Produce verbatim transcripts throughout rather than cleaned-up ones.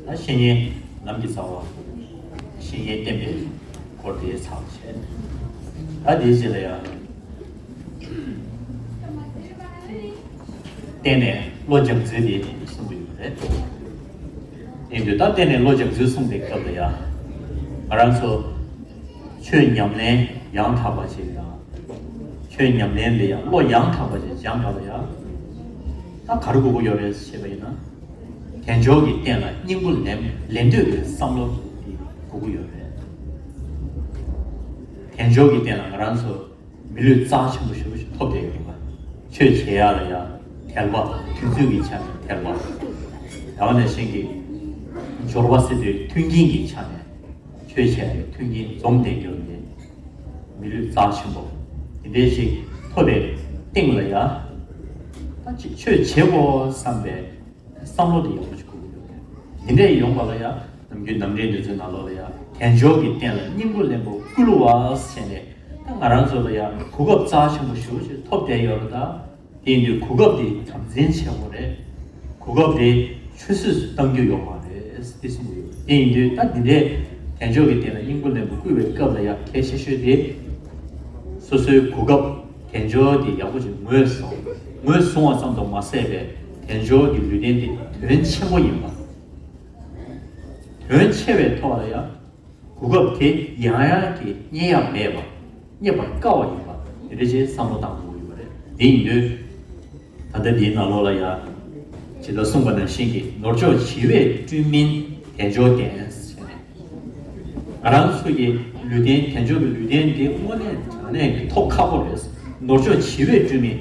ད་བཤེས་གཉེན་ལམ་གྱི་རྩ་བ། བཤེས་གཉེན་བསྟེན་པའི་སྐོར་དེ་ཚར་བ་བྱས། ད་དེའི་རྗེས་ལ་ཡང་བསྟེན་ནས་བློ་སྦྱང་ཚུལ་དེ་གསུང་གི་ཡོད་རེད། ཡིན་དུས་ད་བསྟེན་ནས་བློ་སྦྱང་ཚུལ་གསུངས་པའི་སྐབས་ལ་ཡང་ང་རང་ཚོ་ཆོས་ཉམས་ལེན་ཡང་དག་པ་ཞིག་དང་། ཆོས་ཉམས་ལེན་ལ་ཡང་བློ་ཡང་དག་པ་ཞིག་སྦྱང་དགོས་ལ་ཡང་། ད་ག་རེ་དགོས་ཀྱི་ཡོད་རེད་ཞེས་པ་ཡིན་ན། དལ་འབྱོར་གྱི་རྟེན་ལ་སྙིང་པོ་ལེན་ལེན་འདོད་ཀྱི་བསམ་བློ་དེ་དགོས་ཀྱི་ཡོད་རེད། དལ་འབྱོར་གྱི་རྟེན་ལ་ང་རང་ཚོ་མི་ལུས་རྩ་ཆེན་པོ་ཞེ་པོ་ཞིག་ཐོབ་བསྡད་ཡོད་པ། ཆོས་བྱེད་ཡག་ལ་ཡང་དལ་བ། དུས་ཚོད་ཀྱི་ཆ་ནས་དལ་བ། ད་ག་ནང་བཞིན་གྱི་འབྱོར་པ་ཟེར་དུས་མཐུན་རྐྱེན་གྱི་ཆ་ནས་ཆོས་བྱེད་ཡག་གི་མཐུན་རྐྱེན་འཛོམས་བསྡད་རྒྱུ་དེ་མི་ལུས་རྩ་ཆེན་པོ་དེ་འདྲའི་ཞིག་ཐོབ་པའི་སྟེང་ལ་ཡང་ད་ཅིག་ཆོས་བྱེད་དགོས་བསམ་པའི་བསམ་བློ་དེ་ཡག་པོ་ཞིག་དགོས་ཀྱི་ཡོད་རེད། འདི་འདྲ་ཡོང་བ་ལ་ཡང་ནམ་རྒྱུན་ནམ་རིང་འདི་ཚོའི་ནང་ལོགས་ལ་ཡང་དལ་འབྱོར་གྱི་རྟེན་ལ་སྙིང་པོ་ལེན་པོ་བསྐུལ་བ་ཟེར་ནས་ད་ང་རང་ཚོ་ལ་ཡང་གོ་སྐབས་རྩ་ཆེན་པོ་ཞེ་པོ་ཞིག་ཐོབ་བསྡད་ཡོད་རེད། ད་དེ་ཡིན་དུས་གོ་སྐབས་དེ་དམ་འཛིན་བྱེད་དགོས་རེད། གོ་སྐབས་དེ་ཆུད་ཟོས་སུ་གཏང་རྒྱུ་ཡོད་མ་རེད་དེ་གསུངས་ཡོད། དེ་ཡིན་དུས་ད་འདི་འདྲའི་དལ་འབྱོར་གྱི་རྟེན་ལ་སྙིང་པོ་ལེན་པོ་བསྐུལ་བའི་སྐབས་ལ་ཡང་གལ་ཆེ་ཤོས་དེ་སོ་སོའི་གོ་སྐབས། དལ་འབྱོར་དེ་ཡག་པོ་ཞིག་ངོས་བཟུང་། ངོས་བཟུང་བ་ཙམ་དུ་མ་ཟད་པའི་དལ་འབྱོར་གྱི་ལུས་རྟེན་དེ་དོན་ཆེན་པོ་ཡིན་པ། དོན་ཆེ་བའི་ཐོག་ལ་ཡང་གོ་སྐབས་དེ་ཡང་ཡང་གི་རྙེད་ཡག་མེད་པ། རྙེད་པར་དཀའ་བ་ཡིན་པ་དེ་འདྲ་ཞིག་བསམ་བློ་བཏང་དགོས་ཡོད་པ་རེད། དེ་ཡིན་དུས་ད་ལྟ་འདིའི་ནང་ལོགས་ལ་ཡང་ཇི་ལྟར་གསུངས་པ་ནང་བཞིན་གྱི་ནོར་མཆོག་བྱེ་བས་བསྐྲུན་མིན་དལ་འབྱོར་ལྡན་ཟེར་ནས། ང་རང་ཚོ་གི་ལུས་རྟེན་དལ་འབྱོར་གྱི་ལུས་རྟེན་འདི་དངོས་གནས་དྲང་གནས་ཀྱི་ཐོབ་ཁག་པོ་རེད། ནོར་མཆོག་བྱེ་བས་བསྐྲུན་མིན་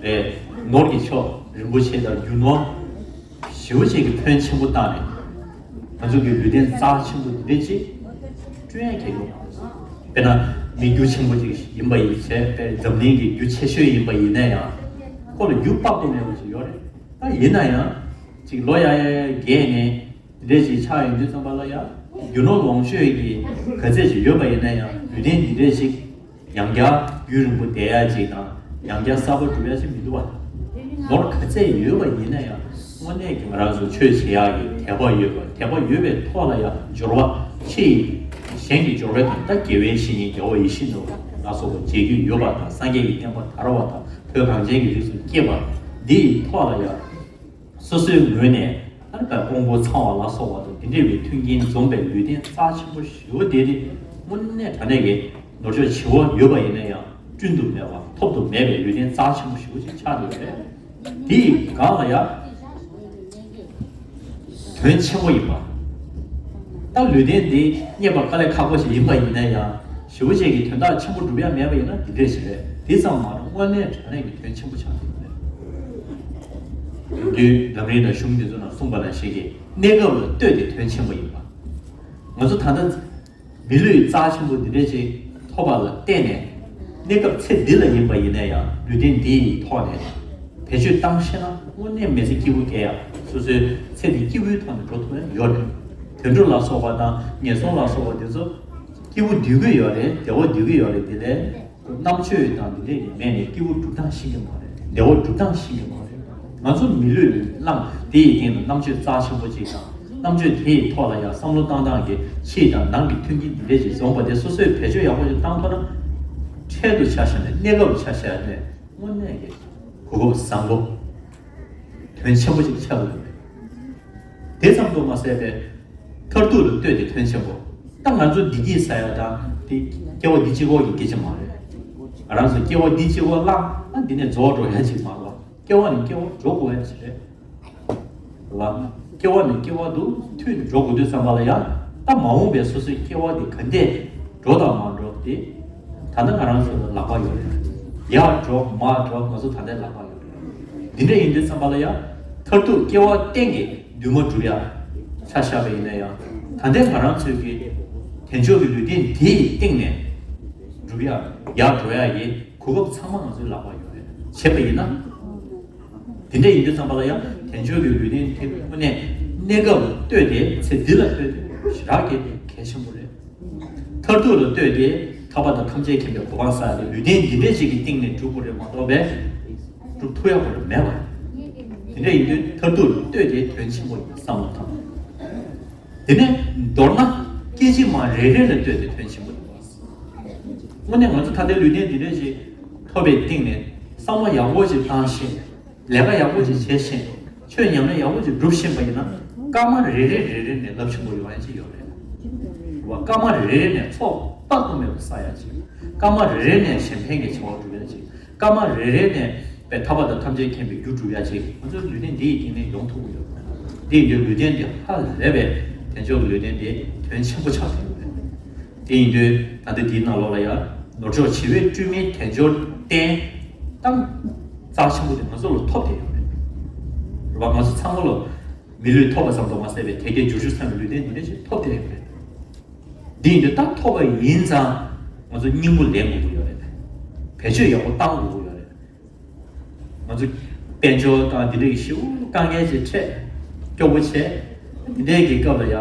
རེད། ནོར་གྱི་མཆོག་རིན་པོ་ཆེ་དང་རྒྱུ་ནོར་ཞེ་པོ་ཅིག་གི་ཕོན་ཆེན་པོ་བཏང་ནས་ང་ཚོ་གི་ལུས་རྟེན་རྩ་ཆེན་པོ་འདི་འདྲ་ཅིག་བསྐྲུན་ཡ་གལ་ཡོད་མ་རེད། དཔེར་ན་མི་རྒྱུ་ཆེན་པོ་ཅིག་ཡིན་པ་ཡིན་ཚེ། དཔེར་འཛམ་གླིང་གི་རྒྱུ་ཆེ་ཤོས་ཡིན་པ་ཡིན་ན་ཡང་ཁོ་ལ་རྒྱུ་དཔག་ཏུ་མེད་པ་ཅིག་ཡོད་རེད། ད་ཡིན་ན་ཡང་ཅིག་ལོ་ཡ་ཡ་རྒས་ནས། འདི་འདྲས་ཅིག་ཆགས་ཡོང་དུས་ཙམ་པ་ལ་ཡང་རྒྱུ་ནོར་ལོངས་སྤྱོད་ཀྱི་ག་ཚད་ཅིག་ཡོད་པ་ཡིན་ན་ཡང་ལུས་རྟེན་འདི་འདྲས་ཅིག་ཡང་བསྐྱར་རྒྱུན་རིང་པོ་བསྡད་ཡ་ཅིག་དང་ཡང་བསྐྱར་གསར་པ་སྒྲུབ་ཡ་ཅིག་མི་འདུག་བ། ནོར་ག་ཚད་ཡོད་པ་ཡིན་ན་ཡང་དངོས་གནས་ཀྱི་ང་རང་ཚོ་ཆོས་བྱེད་ཡག་གི་དད་པ་ཡོད་པ། དད་པ་ཡོད་པའི་ཐོག་ལ་ཡང་འབྱོར་བ་ཕྱི་ཡི་གཞན་གྱི་འབྱོར་པའི་དང་། ད་དགེ་བའི་བཤེས་གཉེན་རྒྱལ་བ་ཡིད་བཞིན་ནོར་བུ་ལ་སོགས་པ་མཇལ་རྒྱུ་ཡོད་པ་དང་། སངས་རྒྱས་ཀྱི་བསྟན་པ་དར་བ་དང་། བོད་གངས་ཅན་གྱི་རིགས་སུ་སྐྱེས་པ་འདི་ཡི་ཐོག་ལ་ཡང་། སོ་སོའི་ངོས་ནས་ཨ་ནི་ད་དབང་པོ་ཚང་བ་ལ་སོགས་པ་དང་དེ་འདྲ་བའི་མཐུན་རྐྱེན་འཛོམས་པའི་ལུས་རྟེན་རྩ་ཆེན་པོ་ཞེ་པོ་དེ་ནི་དངོས་གནས་དྲང་གནས་ཀྱི་ནོར་མཆོག་བྱེ་བ་ཡོད་པ་ཡིན་ན་ཡང་བསྐྲུན་དུ་མེད་པ། ཐོབ་ཏུ་མེད་པའི་ལུས་རྟེན་རྩ་ཆེན་པོ་ཞེ་པོ་ཅིག་ཆགས་ཡོད་པས། དེ་ཡི་སྒང་ལ་ཡང་དོན་ཆེན་པོ་ཡིན་པ། ད་ལུས་རྟེན་འདི་རྙེད་པ་དཀའ་ལས་ཁག་པོ་ཞིག་ཡིན་པ་ཡིན་ན་ཡང་ཞེ་པོ་ཅིག་གི་དོན་དག་ཆེན་པོ་སྒྲུབ་ཡ་མེད་པ་ཡིན་ན་འདི་འདྲས་ཞིག་རེད། དེ་ཙམ་མ་རེད། དངོས་གནས་དྲང་གནས་ཀྱི་དོན་ཆེན་པོ་ཆགས་ཀྱི་ཡོད་རེད། དུས་འདམ་རིང་དང་གཞུང་འདི་ཚོ་ནང་གསུངས་པ་ནང་བཞིན་གྱི་གནས་སྐབས་ལ་ལྟོས་ཏེ་དོན་ཆེན་པོ་ཡིན་པ། ང་ཚོ་ད་ལྟ་མི་ལུས་རྩ་ཆེན་པོ་འདི་འདྲས་ཅིག་ཐོབ་པ་ལ་བརྟེན་ནས་གནས་སྐབས་ཚེ་འདི་ལ་ཡིན་པ་ཡིན་ན་ཡང་ལུས་རྟེན་འདི་ཡི་ཐོག་ནས་བེད་སྤྱོད་བཏང་ཤེས་ན་དངོས་གནས་མི་ཚེ་སྐྱིད་པོ་སྐྱེལ་ཡ། སོ་སོའི་ཚེ་འདི་སྐྱིད་པོའི་ཐོག་ནས་འགྲོ་ཐུབ་ཡ་ཡོད་རེད། དུད་འགྲོ་ལ་སོགས་པ་དང་ངན་སོང་ལ་སོགས་པ་འདི་ཚོ་སྐྱིད་པོ་སྡོད་ཀྱི་ཡོད་རེད། བདེ་བོ་སྡོད་ཀྱི་ཡོད་རེད། དེ་ལས། རྣམ་དཔྱོད་དང་འདི་འདྲས་ཀྱི་མེད་ནས་སྐྱིད་པོ་སྒྲུབ་སྟངས་ཤེས་ཀྱི་མ་རེད། བདེ་བ་སྒྲུབ་སྟངས་ཤེས་ཀྱི་མ་རེད། ང་ཚོ་མི་ལུས་བླངས་དེ་ཡི་སྟེང་དུ་རྣམ་དཔྱོད་རྩ་ཆེན་པོ་ཅིག་དང་། རྣམ་དཔྱོད་དེ་ཡི་ཐོག་ལ་ཡང་བསམ་བློ་བཏང་སྟངས་ཀྱི་ཕྱི་དང་ནང་གི་མཐུན་རྐྱེན་འདི་འདྲས་ཅིག་འཛོམས་པ་དེ་སོ་སོས་བེད་སྤྱོད་ཡག་པོ་ཅིག་བཏང་ཐུབ་ན། འཕྲལ་དུ་ཆ་བཞག་ནས་གནས་སྐབས་ཆ་བཞག་ནས་དངོས་གནས་ཀྱི་གོ་སྐབས་བཟང་པོ། དོན་ཆེན་པོ་ཞིག་ཆགས་ཡོད་པས། དེ་ཙམ་དུ་མ་ཟད་པའི་མཐར་ཐུག་ལ་ལྟོས་ཏེ་དོན་ཆེན་པོ། ད་ང་ཚོ་བདེ་སྐྱིད་ཟེར་ཡ་དང་དེ་སྐྱེ་བ་འདི་གཅིག་པོ་གི་སྐད་ཆ་མ་རེད། ང་རང་ཚོ་སྐྱེ་བ་འདི་གཅིག་པོ་བླངས་ན་འདི་ནས་རྫོགས་འགྲོ་ཡ་ཅིག་མ་རེད། སྐྱེ་བ་ནས་སྐྱེ་བ་འགྲོ་དགོས་ཡ་ཅིག་རེད། ལ། སྐྱེ་བ་ནས་སྐྱེ་བ་དུ་མཐུད་འགྲོ་དགོས་དུས་ཙམ་པ་ལ་ཡང་ད་མ་འོངས་པའི་སོ་སོའི་སྐྱེ་བ་དེ་ག་འདྲས་འགྲོ་དང་མ་འགྲོ་དེ་ད་ལྟ་ང་རང་ཚོ་ལ་ལག་པ་ཡོད་རེད། ཡར་འགྲོ་མར་འགྲོ་ང་ཚོ་ད་ལྟའི་ལག་པ་ཡོད་རེད། འདི་འདྲ་ཡིན་དུས་ཙམ་པ་ལ་ཡང་མཐར་ཐུག་སྐྱེ་བ་གཏན་གྱི་འདུན་མ་སྒྲུབ་ཡ་ཆ་བཞག་པ་ཡིན་ན་ཡང་ད་ལྟའི་ང་རང་ཚོའི་གི་དལ་འབྱོར་གྱི་ལུས་རྟེན་དེའི་སྟེང་ནས་སྒྲུབ་ཡ་ཡར་འགྲོ་ཡ་གི་གོ་སྐབས་ཚང་མ་ང་ཚོའི་ལག་པ་ཡོད་རེད། བྱས་པ་ཡིན་ན། དེ་འདྲ་ཡིན་དུས་ཙམ་པ་ལ་ཡང་དལ་འབྱོར་གྱི་ལུས་རྟེན་དེ་དངོས་གནས་གནས་སྐབས་ལ་ལྟོས་ཏེ་ཚེ་འདི་ལ་ལྟོས་ཏེ་ཞེ་དྲག་གི་གལ་ཆེན་པོ་རེད། མཐར་ཐུག་ལ་ལྟོས་ཏེ་ཐར་པ་དང་ཐམས་ཅད་མཁྱེན་པའི་གོ་འཕང་བསགས་ཏེ་ལུས་རྟེན་འདི་འདྲ་ཞིག་གི་སྟེང་ནས་སྒྲུབ་དགོས་རེད་མ་གཏོགས་པས་སྒྲུབ་ཐུབ་ཡག་པོ་རེད་མེད་པ་རེད། དེ་འདྲ་ཡིན་དུས་མཐར་ཐུག་ལ་ལྟོས་ཏེ་དོན་ཆེན་པོ་ཡིན་པ་བསམ་བློ་བཏང་། དེ་ནས་མདོར་ན་སྐད་ཅིག་མ་རེ་རེ་ལ་ལྟོས་ཏེ་དོན་ཆེན་པོ་འདུག་དངོས་གནས་ང་ཚོ་ད་ལྟའི་ལུས་རྟེན་འདི་འདྲ་ཞིག་ཐོབ་པའི་སྟེང་ནས་བསམ་བློ་ཡག་པོ་ཞིག་བཏང་ཤེས། ལས་ཀ་ཡག་པོ་ཅིག་བྱས་ཤིང་། ཆོས་ཉམས་ལེན་ཡག་པོ་ཅིག་སྒྲུབ་ཤེས་པ་ཡིན་ན། སྐར་མ་རེ་རེ་རེ་རེ་ནས་རླབས་ཆེན་པོ་ཡོང་ཡ་ཅིག་ཡོད་རེད། རེད་བ། སྐར་མ་རེ་རེ་ནས་ཚོགས་དཔག་ཏུ་མེད་པ་བསགས་ཡ་ཅིག་སྐར་མ་རེ་རེ་ནས་གཞན་ཕན་གྱི་བྱ་བ་སྒྲུབ་ཡ་ཅིག་སྐར་མ་རེ་རེ་ནས་པའི་ཐར་པ་དང་ཐམས་ཅད་མཁྱེན་པའི་རྒྱུ་སྒྲུབ་ཡ་ཅིག་ང་ཚོའི་ལུས་རྟེན་འདི་ཡི་སྟེང་ནས་ཡོང་ཐུབ་ཀྱི་ཡོད་རེད། འདི་ཡིན་དུས་ལུས་རྟེན་འདི་ཧ་ལས་པའི་དལ་འབྱོར་གྱི་ལུས་རྟེན་འདི་དོན་ཆེན་པོ་ཆགས་ཐུབ་ཀྱི་རེད། དེ་ཡིན་དུས་ད་ལྟ་འདིའི་ནང་ལོགས་ལ་ཡང་ནོར་མཆོག་བྱིས་པའི་སྤྲུལ་མིན་དལ་འབྱོར་བསྟན། གཏམ་རྩ་ཆེན་པོ་དེ་ང་ཚོ་ལ་ཐོབ་བསྡད་ཡོད་རེད། རེད་བ། ང་ཚོ་ཚང་མ་ལ་མི་ལུས་ཐོབ་པ་ཙམ་དུ་མ་ཟད་པའི་དལ་བརྒྱད་འབྱོར་བཅུ་ཚང་བའི་ལུས་རྟེན་འདི་འདྲ་ཞིག་ཐོབ་བསྡད་ཡོད་རེད། འདི་ཡིན་དུས་ད་ཐོབ་པ་ཡིན་ཙང་ང་ཚོ་སྙིང་པོ་ལེན་དགོས་ཀྱི་ཡོད་རེད། བེད་སྤྱོད་ཡག་པོ་བཏང་དགོས་ཀྱི་ཡོད་རེད། ང་ཚོ་དཔལ་འབྱོར་དང་འདི་འདྲ་གི་ཞེ་པོ་དཀའ་ངལ་ཅིག་འཕྲད་སྐྱོ་པོ་བྱས། འདི་འདྲའི་གི་སྐབས་ལ་ཡ།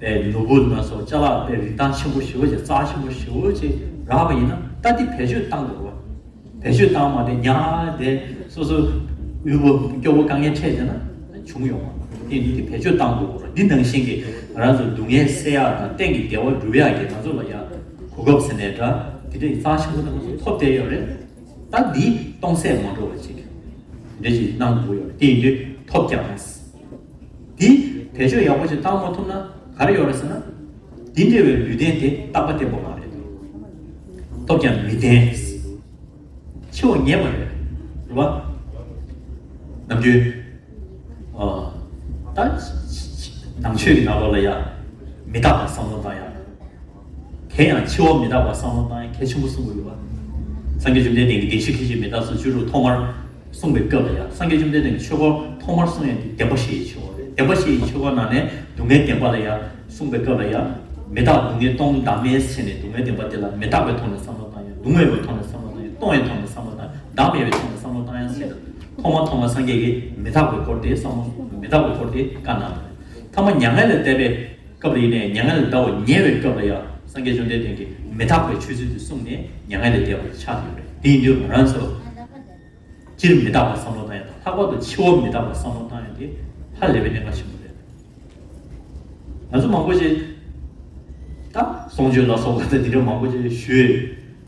པའི་ནོར་བུ་ན་སོགས་ཅ་ལག་པའི་རིན་ཐང་ཆེན་པོ་ཞེ་པོ་ཅིག་རྩ་ཆེན་པོ་ཞེ་པོ་ཅིག་རག་པ་ཡིན་ན་ད་འདི་བེད་སྤྱོད་བཏང་དགོས་པ། བེད་སྤྱོད་བཏང་མ་དེ་ཉག་དེ་སོ་སོ་དབུལ་པོ་སྐྱོ་པོ་དཀའ་ངལ་འཕྲད་བྱས་ན་བྱུང་ཡོང་བ། འདི་འདི་བེད་སྤྱོད་བཏང་དགོས་པ་འདི་ནང་བཞིན་གྱི་ང་རང་ཚོ་སྡུག་བསྔལ་སེལ་ཡག་དང་གཏན་གྱི་བདེ་བ་སྒྲུབ་ཡག་གི་ང་ཚོ་ལ་ཡ་གོ་སྐབས་ཟེར་ནས་འདྲ་འདི་འདྲའི་རྩ་ཆེན་པོ་དེ་ང་ཚོ་ཐོབ་བསྡད་ཡོད་རེད། ད་འདི་སྟོང་ཟད་མ་འགྲོ་བ་ཅིག་འདི་ཅིག་གནང་དགོས་ཡོད་རེད། དེ་ཡིན་དུས་ཐོབ་ཀྱང་། འདི་བེད་སྤྱོད་ཡག་པོ་ཅིག་བཏང་མ་ཐུབ་ན་ག་རེ་ཡོད་རེད་ཟེར་ན། འདི་འདྲ་བའི་ལུས་རྟེན་དེ་རྟག་པ་བརྟན་པོ་མ་རེད། ཐོབ་ཀྱང་མི་བརྟན། འཆི་བ་ངེས་པ་རེད། རེད་བ། ནམ་རྒྱུན། ཨ། ད་ནང་ཆོས་ཀྱི་ནང་ལོགས་ལ་ཡ། མི་རྟག་པ་བསམ་བློ་བཏང་ཡ། དེ་ཡང་འཆི་བ་མི་རྟག་པ་བསམ་བློ་བཏང་ཡ་གལ་ཆེན་པོ་གསུང་གི་ཡོད་པ། སངས་རྒྱས་བཅོམ་ལྡན་འདས་ཀྱིས་བདེན་བཞི་ཁས་འཆེ་མི་རྟག་སོགས་བཅུ་དྲུག་ཐོག་མར་གསུངས་པའི་སྐབས་ལ་ཡང་སངས་རྒྱས་བཅོམ་ལྡན་འདས་ཀྱིས་ཆོས་འཁོར་ཐོག་མར་གསུངས་ཡ་དེ་བདེན་པ་བཞི་ཡི་ཆོས་འཁོར་རེད། བདེན་པ་བཞི་ཡི་ཆོས་འཁོར་ནང་ནས་སྡུག་བསྔལ་བདེན་པ་ལ་ཡང་གསུངས་པའི་སྐབས་ལ་ཡང་མི་རྟག་སྡུག་བསྔལ་སྟོང་བདག་མེད་ཟེར་ནས་སྡུག་བསྔལ་བདེན་པ་དེ་ལ་མི་རྟག་པའི་ཐོག་ནས་བསམ་བློ་བཏང་ཡ། སྡུག་བསྔལ་བའི་ཐོག་ནས་བསམ་བློ་བཏང་ཡ། སྟོང་བའི་ཐོག་ནས་བསམ་བློ་བཏང་ཡ། བདག་མེད་པའི་ཐོག་ནས་བསམ་བློ་བཏང་ཡ་ཟེར་ནས་ཐོག་མ་ཐོག་མ་སངས་རྒྱས་ཀྱིས་མི་རྟག་པའི་སྐོར་དེ་བསམ་བློ་མི་རྟག་པའི་སྐོར་དེ་བཀའ་གནང་བ་རེད། ཐ་མ་མྱ་ངན་ལས་འདས་པའི་སྐབས་ལ་ཡིན་ནའི་མྱ་ངན་ལས་འདའ་བར་ཉེ་བའི་སྐབས་ལ་ཡང་སངས་རྒྱས་བཅོམ་ལྡན་འདས་ཀྱིས་མི་རྟག་པའི་ཆོས་ཚུལ་དེ་གསུངས་ནས་མྱ་ངན་ལས་འདས་པ་ཆགས་ཡོད་རེད། དེ་ཡིན་དུས་ང་རང་ཚོ་སྤྱིར་མི་རྟག་པ་བསམ་བློ་བཏང་ཡ་དང་ལྷག་པར་དུ་འཆི་བ་མི་རྟག་པ་བསམ་བློ་བཏང་ཡ་དེ་ཧ་ལས་པའི་གནད་འགག་ཆེན་པོ་རེད། ང་ཚོ་མང་པོ་ཞིག་ད་གསུང་ཆོས་ལ་སོགས་པ་དང་འདི་འདྲ་མང་པོ་ཞིག་ཞུས།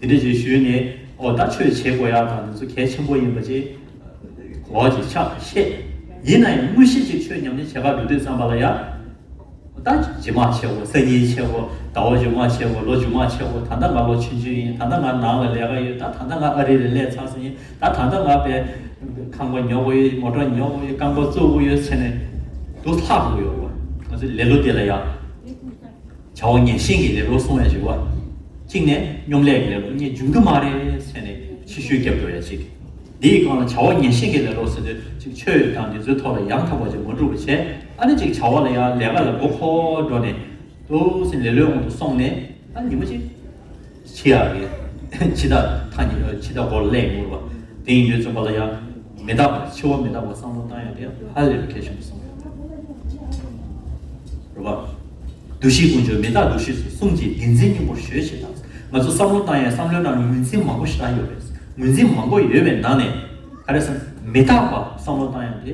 དེ་འདྲ་ཞིག་ཞུས་ནས་ཨོ་ད་ཆོས་བྱེད་དགོས་ཡ་དང་འདི་ཚོ་གལ་ཆེན་པོ་ཡིན་པ་ཅིག་གོ་བ་ཅིག་ཆགས་ཤེས། ཡིན་ན་ཡང་དངོས་གཞི་ཅིག་ཆོས་ཉམས་ལེན་བྱེད་ག་འགྲོ་དུས་ཙམ་པ་ལ་ཡ། ད་རྗེས་མ་བྱེད་དགོས། སང་ཉིན་བྱེད་དགོས། ཟླ་བ་མཇུག་མ་བྱེད་དགོས། ལོ་མཇུག་མ་བྱེད་དགོས། ད་ལྟ་ང་ལོ་ཆུང་ཆུང་ཡིན། ད་ལྟ་ང་ནང་ལ་ལས་ཀ་ཡོད། ད་ད་ལྟ་ང་ཨ་རི་ལ་སླེབས་ཚར་སོང་ཡིན། ད་ད་ལྟ་ང་བས་ཁང་པ་ཉོ་དགོས་ཡོད། མོ་ཊ་ཉོ་དགོས་ཡོད། རྐང་པ་བཙུགས་དགོས་ཡོད་ཟེར་ནས་དུ་ལྷག་དགོས་ཡོད་པ། ང་ཚོའི་ལེ་ལོ་དེ་ལ་ཡ། བྱ་བ་ངན་ཞེན་གྱི་ལེ་ལོ་གསུང་ཡ་ཞིག་པ། གཅིག་ནས་སྙོམ་ལས་ཀྱི་ལེ་ལོ། གཉིས་འབྱུང་གི་མ་རེད་ཟེར་ནས་ཕྱི་བཤོལ་རྒྱབ་འགྲོ་ཡ་ཞིག་འདིའི་སྒང་ལ་བྱ་བ་ངན་ཞེན་གྱི་ལེ་ལོ་ཟེར་དུས་ཅིག་ཆོས་དང་འདི་ཚོའི་ཐོག་ལ་ཡང་དག་པ་ཅིག་མ་འགྲུབ་པ་བྱས། ཨ་ནི་ཅིག་བྱ་བ་ལ་ཡང་ལས་ཀ་ལ་མགོ་འཁོར་འགྲོ་ནས་འདུག་སེ་ལེ་ལོའི་དབང་དུ་སོང་ནས་ཨ་ཉི་མ་ཅིག་འཆི་ཡག་གི་འཆི་བདག་ཐ་སྙད་འཆི་བདག་སྐོར་གླེང་ངོར་བ། དེ་ཡིན་དུས་ཙམ་པ་ལ་ཡང་མི་རྟག་པ་འཆི་བ་མི་རྟག་པ་བསམ་བློ་བཏང་ཡག་དེ་ཧ་ལས་པའི་གལ་ཆེན་པོ་བསམ་ཡོད་རེད་བ། འདུ་ཤེས་ཀུན་འབྱུང་མི་རྟག་འདུ་ཤེས་སུ། གསུམ་གྱིས་བདེན་འཛིན་སྙིང་པོར་གཞོལ་ཞེས་དང་། ང་ཚོ་བསམ་བློ་བཏང་ཡས་བསམ་བློའི་ནང་ལ་ངོས་འཛིན་མང་པོ་ཞེ་དྲག་ཡོད་རེད། ངོས་འཛིན་མང་པོ་ཡོད་པའི་ནང་ནས་ག་རེ་ཟེར་ན་མི་རྟག་པ་བསམ་བློ་བཏང་ཡས་དེ་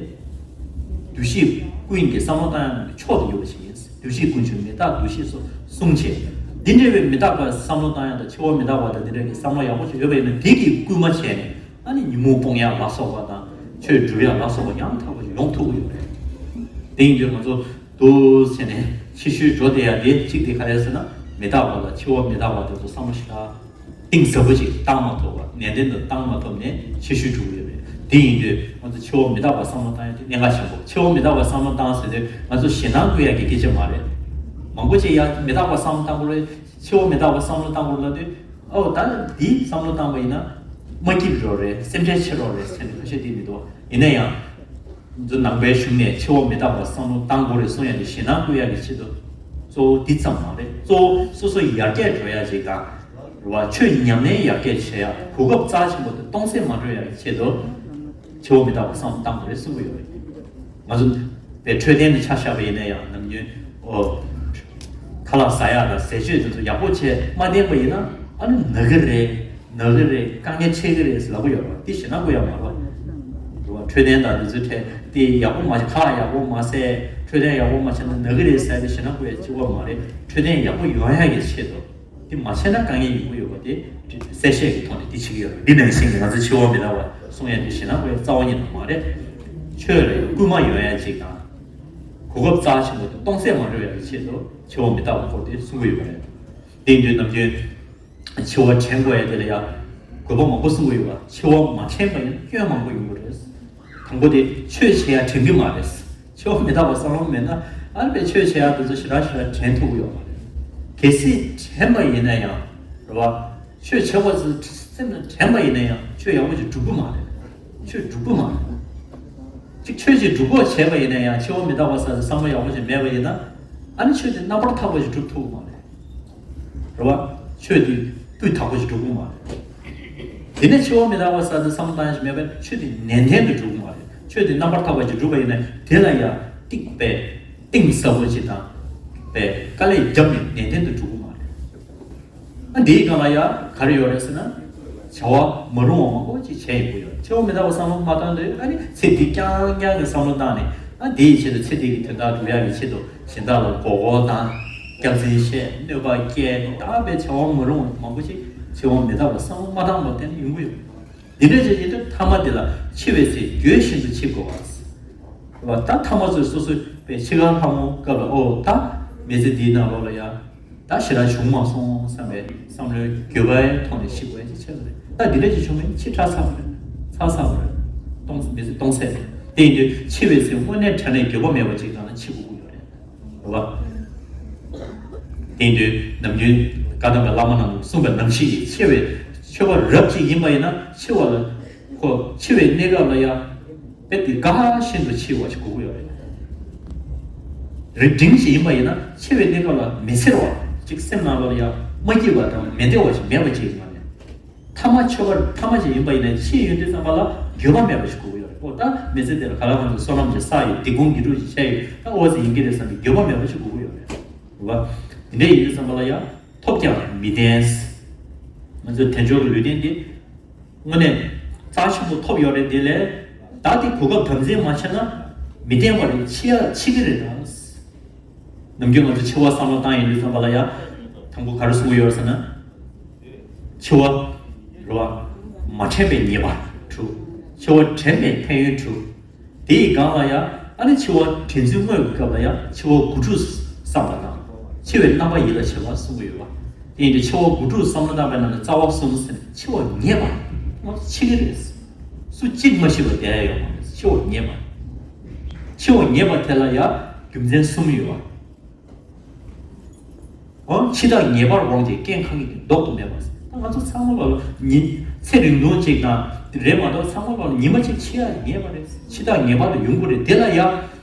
འདུ་ཤེས་ཀུན་གྱི་བསམ་བློ་བཏང་ཡས་ནང་གི་མཆོག་ཏུ་གྱུར་པ་ཞིག་ཡིན། འདུ་ཤེས་ཀུན་འབྱུང་མི་རྟག་འདུ་ཤེས་སུ། གསུམ་བྱས། འདི་འདྲ་བའི་མི་རྟག་པ་བསམ་བློ་བཏང་ཡས་དང་འཆི་བ་མི་རྟག་པ་དང་འདི་འདྲ་གི་བསམ་བློ་ཡག་པོ་ཞིག་ཡོད་པ་ཡིན་ན་དེ་གིས་སྐུལ་མ་བྱས་ནས་ཨ་ནི་ཉོན་མོངས་སྤོང་ཡག་ལ་སོགས་པ་དང་ཆོས་སྒྲུབ་ཡག་ལ་སོགས་པ་ཡང་དག་པ་ཞིག་ཡོང་ཐུབ་ཀྱི་ཡོད་རེད། དེ་ཡིན་དུས་ང་ཚོ་འདུག་ཟེར་ནས་ཕྱི་བཤོལ་འགྲོ་བསྡད་ཡ་དེ་གཅིག་དེ་ག་རེ་ཟེར་ན་མི་རྟག་པ་དང་འཆི་བ་མི་རྟག་པ་དེ་ཚོ་བསམ་བློ་ཞིག་གཏིང་ཟབ་པོ་ཅིག་བཏང་མ་ཐུབ་པ། ནན་ཏན་དུ་བཏང་མ་ཐུབ་ནས་ཕྱི་བཤོལ་འགྲོ་གི་ཡོད་རེད། དེ་ཡིན་དུས་ང་ཚོ་འཆི་བ་མི་རྟག་པ་བསམ་བློ་བཏང་ཡ་དེ་གནད་འགག་ཆེན་པོ། འཆི་བ་མི་རྟག་པ་བསམ་བློ་བཏང་ཟེར་དུས་ང་ཚོ་ཞེད་སྣང་སྐུལ་ཡ་གི་སྐད་ཆ་མ་རེད། མང་པོ་ཅིག་ཡ་མི་རྟག་པ་བསམ་བློ་བཏང་དགོས་རེད། འཆི་བ་མི་རྟག་པ་བསམ་བློ་བཏང་དགོས་ལབ་དུས་ཨོ་ད་འདི་བསམ་བློ་བཏང་པ་ཡིན་ན་མ་སྐྱིད་རོགས་རེད། སེམས་ཁྲལ་ཆེ་རོགས་རེད་ཟེར་ནས་ཁ་ཤས་དེ་མི་འདུག་ཡིན་ན་ཡང་། ང་ཚོ་ནང་པའི་གཞུང་ནས་འཆི་བ་མི་རྟག་པ་བསམ་བློ་བཏང་དགོས་རེད་གསུང་ཡ་དེ་ཞེད་སྣང་སྐུལ་ཡ་གི་ཆེད་དུ་གཙོ་བོ་འདི་ཙམ་མ་རེད། གཙོ་བོ་སོ་སོ་ཡར་རྒྱས་འགྲོ་ཡ་ཅིག་དང་། རེད་བ། ཆོས་ཉམས་ལེན་ཡར་རྒྱས་བྱེད་ཡ་གོ་སྐབས་རྩ་ཆེན་པོ་དེ་སྟོང་ཟད་མ་འགྲོ་ཡ་གི་ཆེད་དུ་འཆི་བ་མི་རྟག་པ་བསམ་བློ་བཏང་དགོས་རེད་གསུང་གི་ཡོད་རེད། ང་ཚོ་པའི་འཕྲོད་བསྟེན་དུ་ཆ་བཞག་པ་ཡིན་ན་ཡང་ནམ་རྒྱུན་ཨོ། ཁ་ལག་ཟ་ཡ་དང་ཟས་སྤྱོད་དེ་ཚོ་ཡག་པོ་བྱས་མ་བསྟེན་པ་ཡིན་ན་ཨ་ནི་ན་གི་རེད། ན་གི་རེད། དཀའ་ངལ་འཕྲད་གི་རེད་ཟེར་ལབ་གི་ཡོད་རེད། དེ་ཞེད་སྣང་སྐུལ་ཡ་མ་རེད་བ། རེད་བ། འཕྲོད་བསྟེན་དང་འདི་ཚོའི་གྲས་དེ་ཡག་པོ་མ་བྱས། ཁ་ཡག་པོ་མ་བཟས། འཕྲོད་བསྟེན་ཡག་པོ་མ་བྱས་ན་ན་གི་རེད་ཟེར་ཏེ་ཞེད་སྣང་སྐུལ་ཡ་གཅིག་པོ་མ་རེད། འཕྲོད་བསྟེན་ཡག་པོ་ཡོང་ཡ་གི་ཆེད་དུ། དེ་མ་བྱས་ན་དཀའ་ངལ་ཡོང་གི་ཡོད་པ་དེ་གསལ་བཤད་ཀྱི་ཐོག་ནས་དེ་བྱེད་ཀྱི་ཡོད་རེད། འདི་ནང་བཞིན་གྱི་ང་ཚོ་འཆི་བ་མི་རྟག་པ་གསུང་ཡ་དེ་ཞེད་སྣང་སྐུལ་ཡ་རྩ་བ་ཉིད་ནས་མ་རེད། ཆོས་ལ་སྐུལ་མ་ཡོང་ཡ་གཅིག་དང་། གོ་སྐབས་རྩ་ཆེན་པོ་དེ་སྟོང་ཟད་མ་འགྲོ་ཡ་གི་ཆེད་དུ་འཆི་བ་མི་རྟག་པ་སྐོར་དེ་གསུང་གི་ཡོད་པ་རེད། དེ་ཡིན་དུས་ནམ་རྒྱུན། འཆི་བ་དྲན་དགོས་ཡ་དེ་ལ་ཡ། དགོས་པ་མང་པོ་གསུང་གི་ཡོད་པ། འཆི་བ་མ་དྲན་པ་ཡིན་ན་སྐྱོན་མང་པོ་ཡོང་གི་རེད། དང་པོ་དེ་ཆོས་བྱེད་ཡ་དྲན་གི་མ་རེད། འཆི་བ་མི་རྟག་པ་བསམ་བློ་མེད་ན་ཨ་ནི་པའི་ཆོས་བྱེད་ཡ་དེ་ཚོ་ཞེ་དྲག་ཞེ་དྲག་དྲན་ཐུབ་ཀྱི་ཡོད་མ་རེད། གལ་སྲིད་དྲན་པ་ཡིན་ན་ཡང་རེད་བ། ཆོས་བྱེད་པ་ཚོ་སེམས་ནང་དྲན་པ་ཡིན་ན་ཡང་ཆོས་ཡག་པོ་ཞིག་སྒྲུབ་གི་མ་རེད། ཆོས་སྒྲུབ་གི་མ་རེད། ཅིག་ཆོས་ཅིག་སྒྲུབ་དགོས་བྱས་པ་ཡིན་ན་ཡང་འཆི་བ་མི་རྟག་པ་ཟེར་བསམ་བློ་ཡག་པོ་ཞིག་མེད་པ་ཡིན་ན། ཨ་ནི་ཆོས་དེ་རྣམ་པར་དག་པ་ཞིག་སྒྲུབ་ཐུབ་ཀྱི་མ་རེད། རེད་བ། ཆོས་དེ་སྤུས་དག་པོ་ཞིག་སྒྲུབ་ཀྱི་མ་རེད། དེ་ནས་འཆི་བ་མི་རྟག་པ་ཟེར་དུས་བསམ་བློ་བཏང་ཞིག་མེད་པས་ཆོས་དེ་ནན་ཏན་དུ་སྒྲུབ་ཀྱི་མ་རེད། ཆོས་དེ་རྣམ་པར་དག་པ་ཞིག་སྒྲུབ་པ་ཡིན་ན་དེ་ལ་ཡང་ཏིག་པས་གཏིང་ཟབ་པོ་ཞིག་དང་། པས་དཀའ་ལས་བརྒྱབ་ནས་ནན་ཏན་དུ་སྒྲུབ་ཀྱི་མ་རེད། ཨ་འདིའི་སྒང་ལ་ཡང་ག་རེ་ཡོད་རེད་ཟེར་ན། བྱ་བ་མ་རུང་བ་མང་པོ་ཅིག་བྱས་ཡོང་གི་ཡོད་རེད། འཆི་བ་མི་རྟག་པ་བསམ་བློ་མ་བཏང་དུས་ཨ་ནི་ཚེ་འདི་རྐྱང་རྐྱང་གི་བསམ་བློ་བཏང་ནས་ཨ་འདིའི་ཆེད་དུ་ཚེ་འདི་གི་དོན་དག་སྒྲུབ་ཡག་གི་ཆེད་དུ་གཞན་དག་ལ་མགོ་སྐོར་བཏང་། སྐྱག་རྫུན་བཤད། གནོད་པ་སྐྱེལ། ད་བའི་བྱ་བ་མ་རུང་བ་མང་པོ་ཅིག་འཆི་བ་མི་རྟག་པ་བསམ་བློ་མ་བཏང་བར་བརྟེན་ནས་ཡོང་གི་ཡོད་རེད། འདི་འདྲ་ཅིག་ཡིན་དུས་མཐའ་མ་དེ་ལ་འཆི་བའི་ཚེ་འགྱོད་བཞིན་དུ་འཆི་དགོས་པ། ད་མཐའ་མ་ཚོས་སོ་སོའི་པའི་འཆི་ཁར་ལྷ་མོ་སྐབས་ལ་ཨོ་ད་མི་ཚེ་འདིའི་ནང་ལོགས་ལ་ཡ། ད་ཞེ་དྲག་བྱུང་མ་སོང་བསམ་པའི་བསམ་བློའི་འགྱོད་པའི་ཐོག་ནས་འཆི་དགོས་ཡ་ཅིག་ཆགས་ཀྱི་རེད། ད་འདི་འདྲ་ཅིག་བྱུང་མིན་འཆི་ཁྲ་ཚ་བ་རེད། ཚ་ཚ་བ་རེད། སྟོང་མི་ཚེ་སྟོང་ཚད་རེད། དེ་ཡིན་དུས་འཆི་བའི་ཚེ་དངོས་གནས་དྲང་གནས་འགྱོད་པ་མེད་པ་ཅིག་བཏང་ན་འཆི་དགོས་ཀྱི་ཡོད་རེད། རེད་བ། དེ་ཡིན་དུས་ནམ་རྒྱུན་བཀའ་གདམས་པའི་བླ་མ་རྣམས་གསུངས་པ་ནང་བཞིན་གྱི་འཆི་བའི་མཆོད་པ་རབ་ཅིག་ཡིན་པ་ཡིན་ན་འཆི་བ་ལ་ཁོ་འཆི་བའི་གནས་སྐབས་ལ་ཡང་དཔེ་དེ་དགའ་བཞིན་དུ་འཆི་བ་ཞིག་དགོས་ཀྱི་ཡོད་རེད། རིག་འབྲིང་ཞིག་ཡིན་པ་ཡིན་ན་འཆི་བའི་གནས་སྐབས་ལ་མི་འཚེར་བ་ཅིག་སེམས་ནང་ལོགས་ལ་ཡང་མ་སྐྱིད་པ་དང་མི་བདེ་བ་ཞིག་མེད་པ་ཅིག་ཡིན་པ་ནས། ཐ་མ་ཆོས་པར་ཐ་མ་ཞིག་ཡིན་པ་ཡིན་ན་འཆི་ཡོང་དུས་ཙམ་པ་ལ་འགྱོད་པ་མེད་པ་ཞིག་དགོས་ཀྱི་ཡོད་རེད། ཨོ་ད་མི་ཚེ་འདི་ལ་ག་ལ་གང་འཚམ་བསོད་ནམས་ཀྱི་བསགས་ཡོད། སྡིག་སྤོང་དགེ་སྒྲུབ་ཀྱི་བྱས་ཡོད། ད་ཨོ་ཙི་ཡིན་གྱི་རེད་བསམ་པའི་འགྱོད་པ་མེད་པ་ཞིག་དགོས་ཀྱི་ཡོད་རེད། རེད་བ། དེ་འདྲ་ཡིན་དུས་ཙམ་པ་ལ་ཡང་ཐོབ་ཀྱང་མི་བརྟན། ང་ཚོ་དལ་འབྱོར་གྱི་ལུས་རྟེན་འདི་དངོས་གནས་རྩ་ཆེན་པོ་ཐོབ་ཡོད་རེད། དེ་ལས་ད་དེ་གོ་སྐབས་དམ་འཛིན་མ་བྱས་ན་མི་བརྟན་པ་རེད། འཆི་ཡ་འཆི་གི་རེད་ད། ནམ་རྒྱུན་ང་ཚོ་འཆི་བ་བསམ་བློ་བཏང་ཡོང་དུས་ཙམ་པ་ལ་ཡ། དང་པོ་ག་རེ་གསུང་གི་ཡོད་ཟེར་ན། འཆི་བ། རེད་བ། མ་དྲན་པའི་ཉེས་པ་དྲུག་འཆི་བ་དྲན་པའི་ཕན་ཡོན་དྲུག་དེ་ཡི་སྒང་ལ་ཡ། ཨ་ནི་འཆི་བ་དྲན་ཚུལ་དངོས་ཀྱི་སྐབས་ལ་ཡ་འཆི་བ་དགུ་ཕྲུགས་བསམ་པ་དང་། འཆི་བའི་རྣམ་པ་ཡིད་ལ་བྱེད་པ་གསུང་གི་ཡོད་པ། དེ་ཡིན་དུས་འཆི་བ་དགུ་ཕྲུགས་བསམ་བློ་བཏང་པའི་ནང་ནས་རྩ་བ་གསུམ་ཟེར་ནས་འཆི་བ་ངེས་པ། ང་ཚོ་འཆི་གི་རེད། སུ་གཅིག་མ་ཤི་བར་བསྡད་ཡ་ཡོད་མ་རེད། འཆི་བ་ངེས་པ། འཆི་བ་ངེས་པ་དེ་ལ་ཡ་རྒྱུ་མཚན་གསུམ་ཡོད་པ། འོ་འཆི་བདག་ངེས་པར་འོང་ཞིང་རྐྱེན་གང་གིས་ཀྱང་ལྡོག་ཏུ་མེད་པ། ད་ང་ཚོ་ཚང་མ་ལོ་ལ་ཉིན་ཚེ་རིང་ཐུང་གཅིག་དང་རེད་མ་གཏོགས་ཚང་མ་ལོ་ལ་ཉི་མ་གཅིག་འཆི་ཡ་ངེས་པ་རེད། འཆི་བདག་ངེས་པར་དུ་ཡོང་གི་རེད། དེ་ལ་ཡ་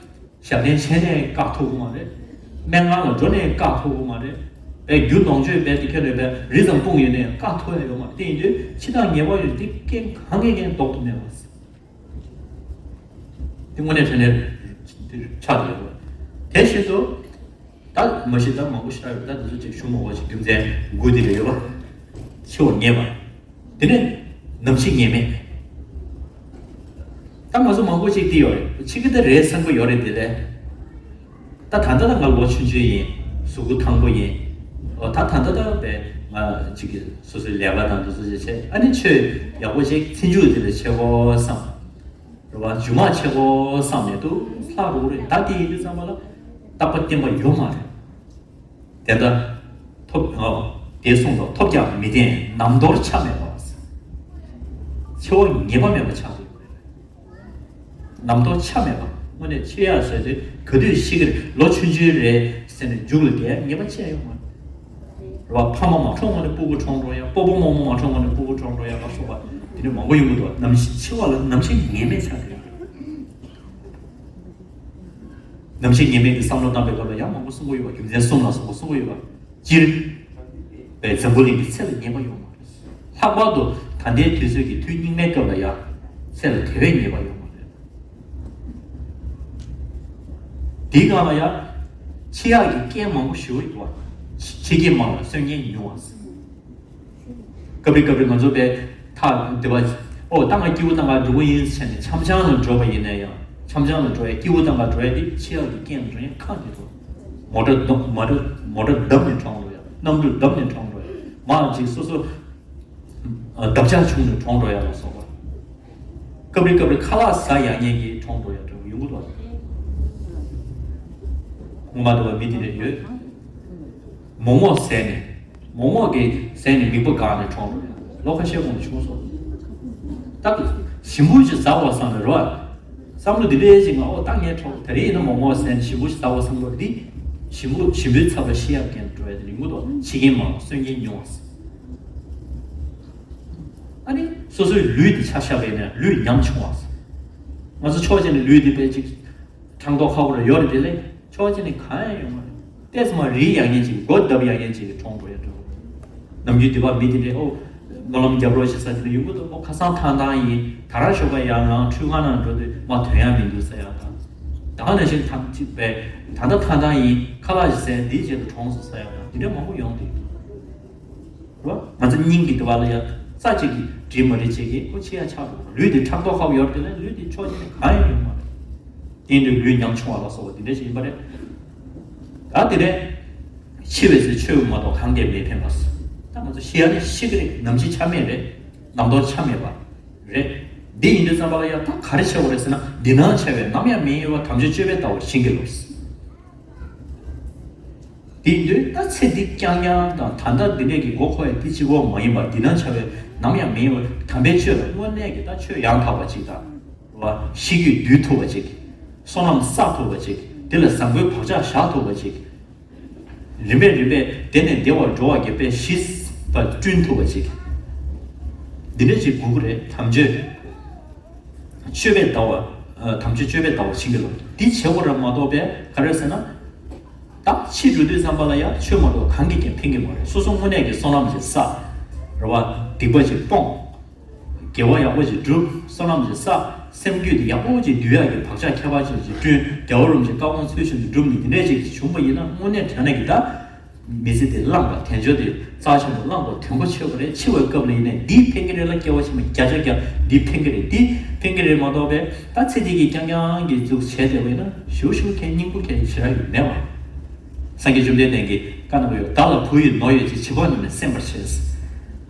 ཞབས་བརྟན་བྱས་ནས་བཀག་ཐུབ་ཀྱི་མ་རེད། སྨན་ཁང་ལ་འགྲོ་ནས་བཀག་ཐུབ་ཀྱི་མ་རེད། བས་རྒྱུ་ནོར་བཅོས་བས་དེ་ཁྱོད་རེད་བས་རི་ཙམ་སྤུངས་ཡོད་ནས་བཀག་ཐུབ་ཡ་ཡོད་མ་རེད། དེ་ཡིན་དུས་འཆི་བདག་ངེས་པར་ཡོད་དེ་རྐྱེན་གང་གིས་ཀྱང་ལྡོག་ཏུ་མེད་པ། དེ་དངོས་གནས་དྲང་གནས་ཆགས་ཡོད་པ། དེ་བཞིན་དུ། ད་མ་གཞི་ད་མང་པོ་ཞིག་ཡོད། ད་འདི་ཚོ་ཅིག་ཞུ་མ་དགོས་ཤིག་རྒྱུ་མཚན་དགུ་དེ་རེ་ཡོད་པ། འཆི་བ་ངེས་པ། དེ་ནས་ནམ་འཆི་ངེས་མེད། ད་ང་ཚོ་མང་པོ་ཅིག་དེ་ཡོད་རེད། འཆི་གི་ད་རེད་བསམ་གི་ཡོད་རེད། དེ་ལས་ད་ད་ལྟ་ད་ང་ལོ་ཆུང་ཆུང་ཡིན། གཟུགས་པོ་ཐང་པོ་ཡིན། ཨོ་ད་ད་ལྟ་ད་བས་ང་ཅིག་གི་སོ་སོའི་ལས་ཀ་དང་འདི་ཚོ་ཅིག་བྱས། ཨ་ནི་ཆོས་ཡག་པོ་ཅིག་ཚེ་མཇུག་དེ་ལ་བྱེད་དགོས་བསམ། རེད་བ། རྒྱུ་མ་ཆེ་པོ་བསམ་ནས་འདུག་ལྷག་རུ་རེད། ད་དེ་ཡིན་དུས་ཙམ་པ་ལ་རྟག་པ་བརྟན་པ་ཡོད་མ་རེད། དེ་འདྲ་ཐོབ་ཨོ་དེ་གསུངས་སོ། ཐོབ་ཀྱང་མི་བརྟན་ནམ་རྟོགས་ཆ་མེད་པ། འཆི་བ་ངེས་པ་མེད་པ་ཆགས་འདུག་ནམ་རྟོགས་ཆ་མེད་པ། དངོས་གནས་འཆི་ཡག་ཟེར་དུས་ག་དུས་ཤི་གི་རེད། ལོ་ཆུང་ཆུང་རེད་ཟེར་ནས་མཇུག་ལ་བསྡད་ངེས་པ་ཅི་ཡང་ཡོད་མ་རེད། རེད་བ། ཕ་མ་མ་གྲོངས་སྔོན་ནས་སྤོ་བོ་གྲོངས་འགྲོ་ཡ། སྤོ་བོ་རྨོ་མོ་མ་གྲོངས་སྔོན་ནས་སྤོ་བོ་གྲོངས་འགྲོ་ཡ་ལ་སོགས་པ་དེ་འདྲ་མང་པོ་ཡོང་གི་འདུག་ནམ་འཆི་བ་ལ་ནམ་འཆི་ངེས་མེད་ཆགས་ཀྱི་ཡོད་རེད། ནམ་འཆི་ངེས་མེད་ཀྱི་བསམ་བློ་བཏང་པའི་སྐབས་ལ་ཡང་མང་པོ་གསུང་གི་ཡོད་པ། རྒྱུ་མཚན་གསུམ་ལ་སོགས་པ་གསུང་གི་ཡོད་པ། སྤྱིར། པའི་འཛམ་བུ་གླིང་གི་ཚེ་ལ་ངེས་པ་ཡོད་མ་རེད། ལྷག་པར་དུ་ད་ལྟའི་དུས་ཚོད་ཀྱི་དུས་སྙིགས་མའི་སྐབས་ལ་ཡང་ཚེ་ལ་དེ་བས་ངེས་པ་ཡོད་མ་རེད། དེའི་སྒང་ལ་ཡང་འཆི་ཡག་གི་རྐྱེན་མང་པོ་ཞིག་ཡོད་པ། འཆི་རྐྱེན་མང་ལ་གསོན་རྐྱེན་ཉུང་བ། སྐབས་རེ་སྐབས་རེ་ང་ཚོ་པའི་ཐག་དེ་བ་ ཨོ་ད་ང་སྐྱིད་པོ་གཏོང་ག་འགྲོ་གི་ཡིན་ཟེར་ནས་འཆམ་འཆམ་ལ་འགྲོ་བ་ཡིན་ན་ཡང་། འཆམ་འཆམ་ལ་འགྲོ་ཡ་སྐྱིད་པོ་གཏོང་ག་འགྲོ་ཡ་དེ་ཆེ་ཡག་གི་རྐྱེན་འགྲོ་ཡ་ཁག་གི་འདུག་མོ་ཊ་བརྡབ་མོ་ཊ་མོ་ཊ་བརྡབ་ནས་གྲོངས་འགྲོ་ཡ། གནམ་གྲུ་བརྡབ་ནས་གྲོངས་འགྲོ་ཡ། མ་གཅིག་སོ་སོ་བརྡབ་ཆག་བྱུང་ནས་གྲོངས་འགྲོ་ཡ་ལ་སོགས་པ། སྐབས་རེ་སྐབས་རེ་ཁ་ལག་ཟ་ཡག་ཉེན་གྱིས་གྲོངས་འགྲོ་ཡ་འདྲ་བོ་ཡོང་གི་འདུག་ངོ་མ་འདྲ་བ་མི་དེ་འདྲ་ཡོད། མོག་མོག་ཟས་ནས། མོག་མོག་གི་ཟས་ནས་མིད་པ་འགག་ནས་གྲོངས་འགྲོ་ཡ། ལོ་ཁ་ཤས་གོང་དུ་བྱུང་སོང་། ད་ཞིམ་པོ་ཞིག་ཟ་བ་བསམ་ནས་རོ། བསམ་བློ་འདི་འདྲའི་ཞིག་ང་ཨོ་ད་ངས་གྲོངས། དེ་རིང་ཡིན་ན་མོག་མོག་ཟས་ནས་ཞིམ་པོ་ཞིག་ཟ་བ་བསམ་བློ་འདི། ཞིམ་པོ་ཞིམ་པོའི་ཚབ་ལ་ཤི་ཡག་རྐྱེན་འགྲོ་ཡ་དེ་ཡོང་གི་འདུག་ཤི་རྐྱེན་མང་བ་གསོན་རྐྱེན་ཉུང་བ། ཨ་ནི་སོ་སོའི་ལུས་འདི་ཆ་བཞག་པ་ཡིན་ན་ལུས་ཉམ་ཆུང་བ། ང་ཚོ་ཕྱོགས་གཅིག་ནས་ལུས་འདི་དཔེ་ཅིག་ཕྲང་ཐོག་ཁ་པོ་ར་ཡོད་རེད་དེ་ལས་ཕྱོགས་གཅིག་ནས་གང་ཡང་ཡོད་མ་རེད། ཏོག་ཙམ་རིལ་ཡག་ཉེན་ཅིག་སྒོ་བརྡབ་ཡག་ཉེན་ཅིག་གྲོངས་འགྲོ་ཡ་འགྲོ། ནམ་རྒྱུན་འདི་པ་མི་དེ་འདྲས་ཨོ། སྨོན་ལམ་རྒྱབ་རོགས་ཞེས་ས་དེ་འདྲ་ཡོང་གི་འདུག་ཨོ་ཁ་སང་ཐང་ཐང་ཡིན། ད་ར་ཞོགས་པ་ཡར་ལངས་ཁྲུས་ཁང་ནང་འགྲོ་དུས་མ་དོན་ཡག་མི་འདུག་ཟེར་ཡག་དང་། ད་ག་ནང་བཞིན་ཐང་ཅིག་པས་ད་ལྟ་ཐང་ཐང་ཡིན། ཁ་ལག་ཞིག་ཟས་འདིའི་རྗེས་སུ་གྲོངས་སོང་ཟེར་ཡག་དང་དེ་འདྲ་མང་པོ་ཡོང་གི་འདུག་རོ། ང་ཚོ་སྙིང་གི་དུ་བ་ལ་ཡ་རྩ་གཅིག་གིས་འདྲིས་མ་འདྲིས་བྱེད་ཀྱི་ཁོ་ཆེ་ཡ་ཆགས་འགྲོ། ལུས་དེ་ཕྲག་དོག་ཁ་བོ་ཡོད་དེ་ལས་ལུས་དེ་ཕྱོགས་གཅིག་ནས་གང་ཡང་ཡོད་མ་རེད། དེ་འདྲའི་ལུས་ཉམ་ཆུང་བ་ལ་སོགས་པ་དེ་འདྲ་ཞིག་ཡིན་པ་རེད། ད་དེ་རེད། འཆི་བའི་ཚེ་ཆོས་མ་གཏོགས་གང་གིས་མི་ཕན་པ། ད་ང་ཚོ་ཤི་ཡ་ནི་ཤི་གི་རེད། ནམ་འཆི་ཆ་མེད་རེད། ནམ་ཐོག་ཆ་མེད་པ་རེད། འདི་ཡིན་དུས་ཙམ་པ་ལ་ཡ་ད་ག་རེ་བྱེད་དགོས་རེད་ཟེར་ན་འདི་སྣང་ཆ་བའི་ནམ་ཡང་མི་གཡེང་བ་དམ་ཆོས་སྤྱོད་པའི་ལྟ་བ་བཞིན་གྱི་ལོ། དེ་ཡིན་དུས་ད་ཚེ་འདི་རྐྱང་རྐྱང་དང་ད་ལྟ་འདི་འདྲས་ཀྱི་མགོ་འཁོར་ཡ་འདི་གཅིག་པོ་མ་ཡིན་པར་འདི་སྣང་ཆ་བའི་ནམ་ཡང་མི་གཡེང་བ་དམ་པའི་ཆོས་ལ་དངོས་གནས་ཀྱི་ད་ཆོས་ཡང་དག་པ་ཅིག་དང་། རེད་བ། ཤི་རྒྱུས་སྡུད་ཐུབ་པ་ཅིག་བསོད་ནམས་བསགས་ཐུབ་པ་ཅིག་དེ་ལ་བཟང་པོའི་བག་ཆགས་བཞག་ཐུབ་པ་ཅིག་རིམ་པས་རིམ་པས་དེ་ནས་བདེ་བར་འགྲོ་བ་གི་དཔེ་གཞི་བསྐྲུན་ཐུབ་པ་ཅིག་འདི་འདྲས་ཅིག་དགོས་ཀྱི་རེད། དམ་ཆོས། སྤྱོད་པའི་ལྟ་བ། ཨ། དམ་ཆོས་སྤྱོད་པའི་ལྟ་བ་བྱེད་ཀྱི་ལོ། འདི་བྱེད་དགོས་ར་མ་གཏོགས་པས་ག་རེ་ཟེར་ན། ད་འཆི་འགྲོ་དུས་ཙམ་པ་ལ་ཡང་ཆོས་མ་གཏོགས་གང་གིས་ཀྱང་ཕན་གྱི་མ་རེད། སོ་སོ་དངོས་གནས་ཀྱི་བསོད་ནམས་ཅིག་བསགས། རེད་བ། སྡིག་པ་ཅིག་སྤོངས། དགེ་བ་ཡག་པོ་ཅིག་བསྒྲུབས། བསོད་ནམས་ཅིག་བསགས། སེམས་རྒྱུད་དེ་ཡག་པོ་ཅིག་འདུལ་ཡག་གི་བག་ཆགས་ཁྱད་པར་ཅན་ཅིག་བསྐྲུན། རྒྱལ་བ་རིན་པོ་ཆེ་བཀའ་དགོངས་ཚུལ་བཞིན་དུ་བསྒྲུབས་ནས་འདི་འདྲས་ཅིག་བྱུང་པ་ཡིན་ན་དངོས་གནས་དྲང་གནས་ཀྱི་ད། མི་ཚེ་འདི་བླངས་པ་དལ་འབྱོར་འདི་རྩ་ཆེན་པོ་བླངས་པ་དོན་གོ་ཆོད་པ་རེད། འཆི་བའི་སྐབས་ལ་ཡིན་ནའི་འདིས་ཕན་གྱི་རེད་ལ། སྐྱེ་བ་ཕྱི་མ་བརྒྱ་ཆ་བརྒྱ་འདིས་ཕན་གྱི་རེད། འདིས་ཕན་གྱི་རེད་མ་གཏོགས་པས་ད་ཚེ་འདི་གི་རྐྱང་རྐྱང་གི་འཛུགས་བྱས་བསྡད་པ་ཡིན་ན་ཞུ་ཞུ་མཁན་སྙིང་པོ་མཁན་ཞེ་དྲག་ཡོད་མེད་པ། སངས་རྒྱས་བཅོམ་ལྡན་འདས་ཀྱིས་བཀའ་གནང་གི་ཡོད། བདག་ལ་བུ་ཡོད་ནོར་ཡོད་ཅེས། བྱིས་པ་རྣམས་ནི་གསན་པར་བྱས།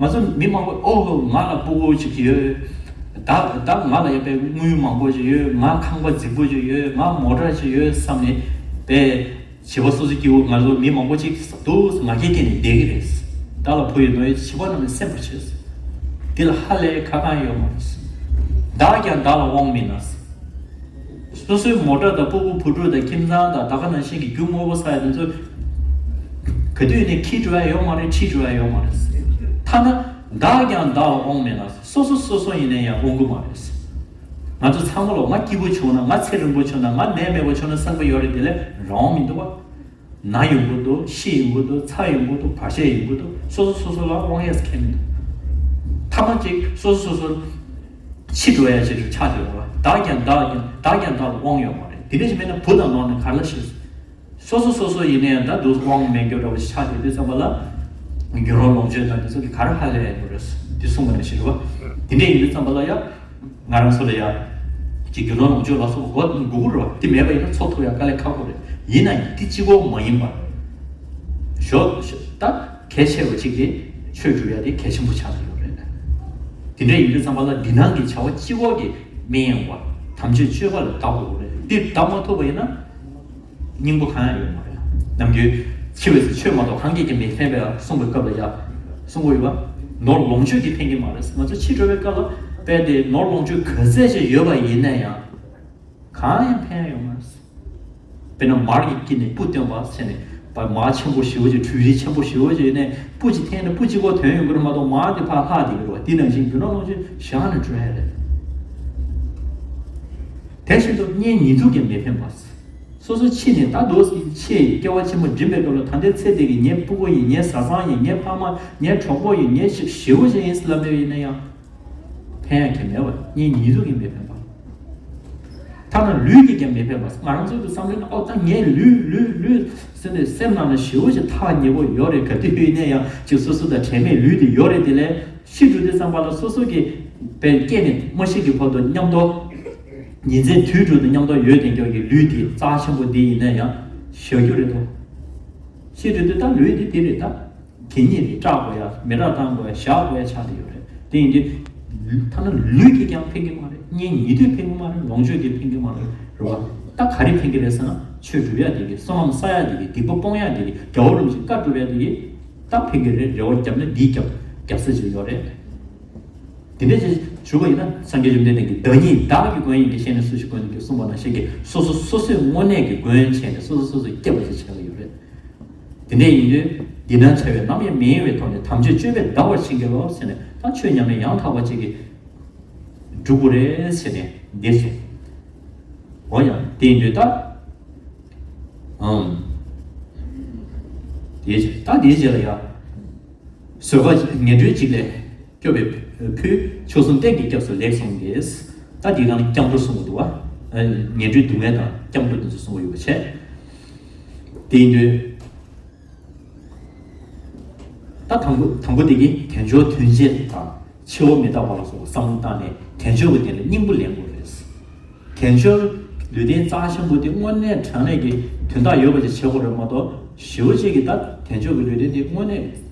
ང་ཚོ་མི་མང་པོས་ཨོ་ཧོ་ང་ལ་སྤུ་གུ་ཅིག་ཡོད། ད་ད་ང་ལ་ཡོད་པའི་དངུལ་མང་པོ་ཅིག་ཡོད། ང་ཁང་པ་རྫིག་པོ་ཅིག་ཡོད། ང་མོ་ཊ་ཅིག་ཡོད་བསམ་ནས་པས། བྱིས་པ་སོ་སོའི་སྐྱེ་བོ་ང་ཚོ་མི་མང་པོ་ཅིག་འདུག་ང་རྒྱལ་སྐྱེས་ནས་བསྡད་ཀྱི་རེད། བདག་ལ་བུ་ཡོད་ནོར་ཡོད་ཅེས། བྱིས་པ་རྣམས་ནི་གསན་པར་བྱས། འདི་ལ་ཧ་ལས་ཁ་གང་ཡོད་མ་རེད། བདག་ཀྱང་བདག་ལ་དབང་མིན་ན། སོ་སོའི་མོ་ཊ་དང་སྤུ་གུ་བུ་ཕྲུག་དང་ཁྱིམ་ཚང་དང་ད་ག་ནང་བཞིན་གྱི་རྒྱུ་དངོས་པོ་ཟེར་ཡ་དེ་ཚོ་ག་དུས་ནས་འཁྱེར་འགྲོ་ཡ་ཡོད་མ་རེད། ཁྲིད་འགྲོ་ཡ་ཡོད་མ་རེད། ཐ་ན་བདག་ཀྱང་བདག་ལ་དབང་མེད་ན། སོ་སོ་སོ་སོ་ཡིན་ན་ཡང་དབང་གི་མ་རེད། ང་ཚོ་ཚང་མ་ལོ་ང་སྐྱིད་པོ་བྱུང་ན། ང་ཚེ་རིང་པོ་བྱུང་ན། ང་ནད་མེད་པ་བྱུང་ན་བསམ་གྱི་ཡོད་རེད། དེ་ལས་རང་དབང་མི་འདུག་བ། ན་ཡོང་གི་འདུག་ཤི་ཡོང་གི་འདུག་ཚ་ཡོང་གི་འདུག་བར་ཆད་ཡོང་གི་འདུག་སོ་སོ་སོ་སོ་ལ་དབང་ཡས་ཁེལ་མི་འདུག་ཐ་མ་གཅིག་སོ་སོ་སོ་སོ་འཆི་འགྲོ་ཡ་ཆེད་དུ་ཆགས་བསྡད་ཡོད་རེད་བ། བདག་ཀྱང་བདག་ཀྱང་བདག་ཀྱང་བདག་ལ་དབང་ཡོད་མ་རེད། དེ་འདྲ་ཞིག་མེད་ན་བུ་དང་ནོར་ནི་ག་རེ་ལ་ཤེས། སོ་སོ་སོ་སོ་ཡིན་ན་ཡང་ད་དུང་དབང་མེད་རྒྱུ་འདྲ་བོ་ཞིག་ཆགས་བསྡད་དུས་ཙམ་པ་ལ་རྒྱུ་ནོར་ལོངས་སྤྱོད་དང་དེ་ཚོ་གི་ག་རེ་ཧ་ལས་ཡོད་རེད། དེ་གསུངས་པ་ནང་བཞིན་རེད་བ། དེ་འདྲ་ཡིན་དུས་ཙམ་པ་ལ་ཡ། ང་རང་ཚོ་ལ་ཡ། ཅིག་རྒྱུ་ནོར་ལོངས་སྤྱོད་ལ་སོགས་པ་དགོས་དགོས་ཀྱི་རེད་བ། དེ་མེད་པ་ཡིན་ན་འཚོ་ཐུབ་ཡ་དཀའ་ལས་ཁག་པོ་རེད། ཡིན་ན་ཡང་དེ་གཅིག་པོ་མ་ཡིན་པར། ཞོ་ཞོ་ད་གལ་ཆེ་བ་གཅིག་དེ་ཆོས་སྒྲུབ་ཡ་དེ་གལ་ཆེན་པོ་ཆགས་ཀྱི་ཡོད་རེད། དེ་འདྲ་ཡིན་དུས་ཙམ་པ་ལ་འདི་སྣང་གི་བྱ་བ་གཅིག་པོ་གིས་མི་གཡེང་བ་དམ་ཆོས་སྤྱོད་པ་ལ་བདག་དགོས་རེད། འདི་བདག་མ་ཐུབ་པ་ཡིན་ན། སྙིང་པོ་གང་ཡང་ཡོད་མ་རེད། ནམ་རྒྱུན་འཆི་བའི་ཚེ་ཆོས་མ་གཏོགས་གང་གིས་ཀྱང་མི་ཕན་པས་གསུངས་པའི་སྐབས་ལ་ཡ། གསུང་གི་ཡོད་པ། ནོར་ལོངས་སྤྱོད་ཀྱིས་ཕན་གྱི་མ་རེད། ང་ཚོ་འཆི་འགྲོ་བའི་སྐབས་ལ་དཔེ་དེ་ནོར་ལོངས་སྤྱོད་ག་ཚད་ཅིག་ཡོད་པ་ཡིན་ན་ཡང་། གང་ཡང་ཕན་ཡོད་མ་རེད། དཔེར་ན་མར་གྱི་དཀྱིལ་ནས་སྤུ་བཏོན་པ་བྱས་ནས་བ། མར་ཆེན་པོ་ཞེ་པོ་ཅིག་འབྲུ་རིགས་ཆེན་པོ་ཞེ་པོ་ཅིག་ཡིན་ནས་སྤུ་ཅིག་འཐེན་ནས་སྤུ་གཅིག་པོ་ཐོན་ཡོང་གི་རེད་མ་གཏོགས་མར་དེ་ཕར་ལྷག་བསྡད་ཀྱི་རེད་བ། དེ་ནང་བཞིན་རྒྱུ་ནོར་ལོངས་སྤྱོད་བཞག་ནས་འགྲོ་ཡ་རེད། དེ་བཞིན་དུ་གཉེན་ཉེ་དུ་ཀྱང་མི་ཕན་པ། སོ་སོ་འཆི་ནས་ད་དུང་འཆི་ཡི་སྐྱེ་བ་ཕྱི་མ་འགྲིམ་པའི་སྐབས་ལ་ད་ལྟའི་ཚེ་འདི་གི་ངའི་སྤུ་གུ་ཡིན། ངའི་བཟའ་ཚང་ཡིན། ངའི་ཕ་མ་ངའི་གྲོགས་པོ་ཡིན། ངའི་ཞི་ཞི་བོ་ཅིག་ཡིན་ཟེར་ལབ་པ་ཡིན་ན་ཡང་ཕན་ཡང་གང་ཡང་མེད་པ། གཉེན་ཉེ་དུ་ཀྱང་མི་ཕན་པ། ཐ་ན་ལུས་ཀྱིས་ཀྱང་མི་ཕན་པ། ང་རང་ཚོའི་བསམ་བློ་ནང་ཨོ་ད་ངའི་ལུས་ལུས་ལུས་ཟེར་ནས་སེམས་ནང་ན་ཞི་བོ་ཅིག་ཐག་ཉེ་པོ་ཡོད་རེད། ག་དུས་ཡིན་ན་ཡང་ཅིག་སོ་སོ་དང་དྲན་མེད་ལུས་དེ་ཡོད་རེད། དེ་ལས་ཤི་འགྲོ་དུས་ཙམ་པ་ལ་སོ་སོ་གི་ པའི་སྐྱེས་ནས་མ་ཤི་གི་བར་དུ་མཉམ་དུ། ཉིན་མཚན་དུས་དྲུག་ཏུ་མཉམ་དུ་ཡོད་དེ་འགྱོ་གི་ལུས་དེ་རྩ་ཆེན་པོ་འདི་ཡིན་ན་ཡང་བཞག་རྒྱུ་རེད་དོ། ཤི་རེད་དུས་ད་ལུས་འདི་འདི་རེད་ད། གད་སྙིགས་རེད། སྐྲག་དགོས་ཡ་མི་རག་བཏང་དགོས་ཡ་བཞག་དགོས་ཡ་ཆགས་བསྡད་ཡོད་རེད། དེ་ཡིན་དུས། ཐ་ན་ལུས་ཀྱིས་ཀྱང་ཕན་གྱི་མ་རེད། གཉེན་ཉེ་དུས་ཕན་གྱི་མ་རེད། ལོངས་སྤྱོད་ཀྱིས་ཕན་གྱི་མ་རེད། རེད་བ། ད་ག་རེ་ཕན་གྱི་རེད་ཟེར་ན་ཆོས་སྒྲུབ་ཡ་དེ་གི་བསོད་ནམས་བསགས་ཡ་དེ་གི་སྡིག་པ་སྤོང་ཡ་དེ་གི་རྒྱལ་བ་རིན་པོ་ཆེ་བཀའ་སྒྲུབ་ཡ་དེ་གི་ད་ཕན་གྱི་རེད། རེ་བ་བརྒྱབ་ན་འདིའི་རྒྱབ་རྒྱབ་ས་ཅིག་ཡོད་རེད། དེ་འདྲ་ཞིག་ཞུ་བ་ཡིན་ན་སངས་རྒྱས་བཅོམ་ལྡན་འདས་ཀྱིས་བདག་ཉིད་བདག་གི་མགོན་ཡིན་གྱི་ཤེས་ནས་སུ་ཞིག་མགོན་ཡིན་གྱི་གསུངས་པ་ནང་བཞིན་གྱི་སོ་སོ་སོ་སོའི་དངོས་གནས་ཀྱི་མགོན་བྱས་ནས་སོ་སོ་སོ་སོ་སྐྱེ་བ་ཞིག་བྱས་པ་ཡོད་རེད། དེ་འདྲ་ཡིན་དུས་འདི་ན་བྱ་བའི་ནམ་ཡང་མི་གཡེང་བའི་ཐོག་ནས་དམ་ཆོས་སྤྱོད་པས་འདའ་བར་བྱིན་གྱིས་རློབས་ཟེར་ནས་ད་ཆོས་ཉམས་ལེན་ཡང་དག་པ་ཅིག་གིས་སྒྲུབ་དགོས་རེད་ཟེར་ནས་འདི་གསུངས། འོ་ཡང་དེ་ཡིན་དུས་ད། ཨང་། དེའི་རྗེས་ད་དེའི་རྗེས་ལ་ཡ། བཟོད་པ་ངན་འགྲོའི་འཇིགས་ལས་སྐྱོབ་པའི་ཕུལ། མཆོག་གསུམ་རྟེན་གྱི་སྐྱབས་སུ་ལེགས་གསུངས་ཏེ། ད་འདི་གང་སྐྱབས་འགྲོ་གསུངས་པ་འདུག་བ། ངན་འགྲོའི་སྡུག་བསྔལ་དང་སྐྱབས་འགྲོ་དེ་ཚོ་གསུངས་པ་ཡོད་པ་བྱས། དེ་ཡིན་དུས། ད་དང་པོ་དང་པོ་དེ་གི་དལ་འབྱོར་དོན་བྱེད་དང་འཆི་བ་མི་རྟག་པ་ལ་སོགས་པ་བསམ་བློ་བཏང་ནས་དལ་འབྱོར་གྱི་དོན་ལ་སྙིང་པོ་ལེན་དགོས་རེད། དལ་འབྱོར་ལུས་རྟེན་རྩ་ཆེན་པོ་དེ་དངོས་གནས་དྲང་གནས་ཀྱི་དོན་དག་ཡོད་པ་ཅིག་བྱེད་དགོས་རེད་མ་གཏོགས་ཞེ་པོ་ཅིག་གིས་ད་དལ་འབྱོར་གྱི་ལུས་རྟེན་དེ་དངོས་གནས་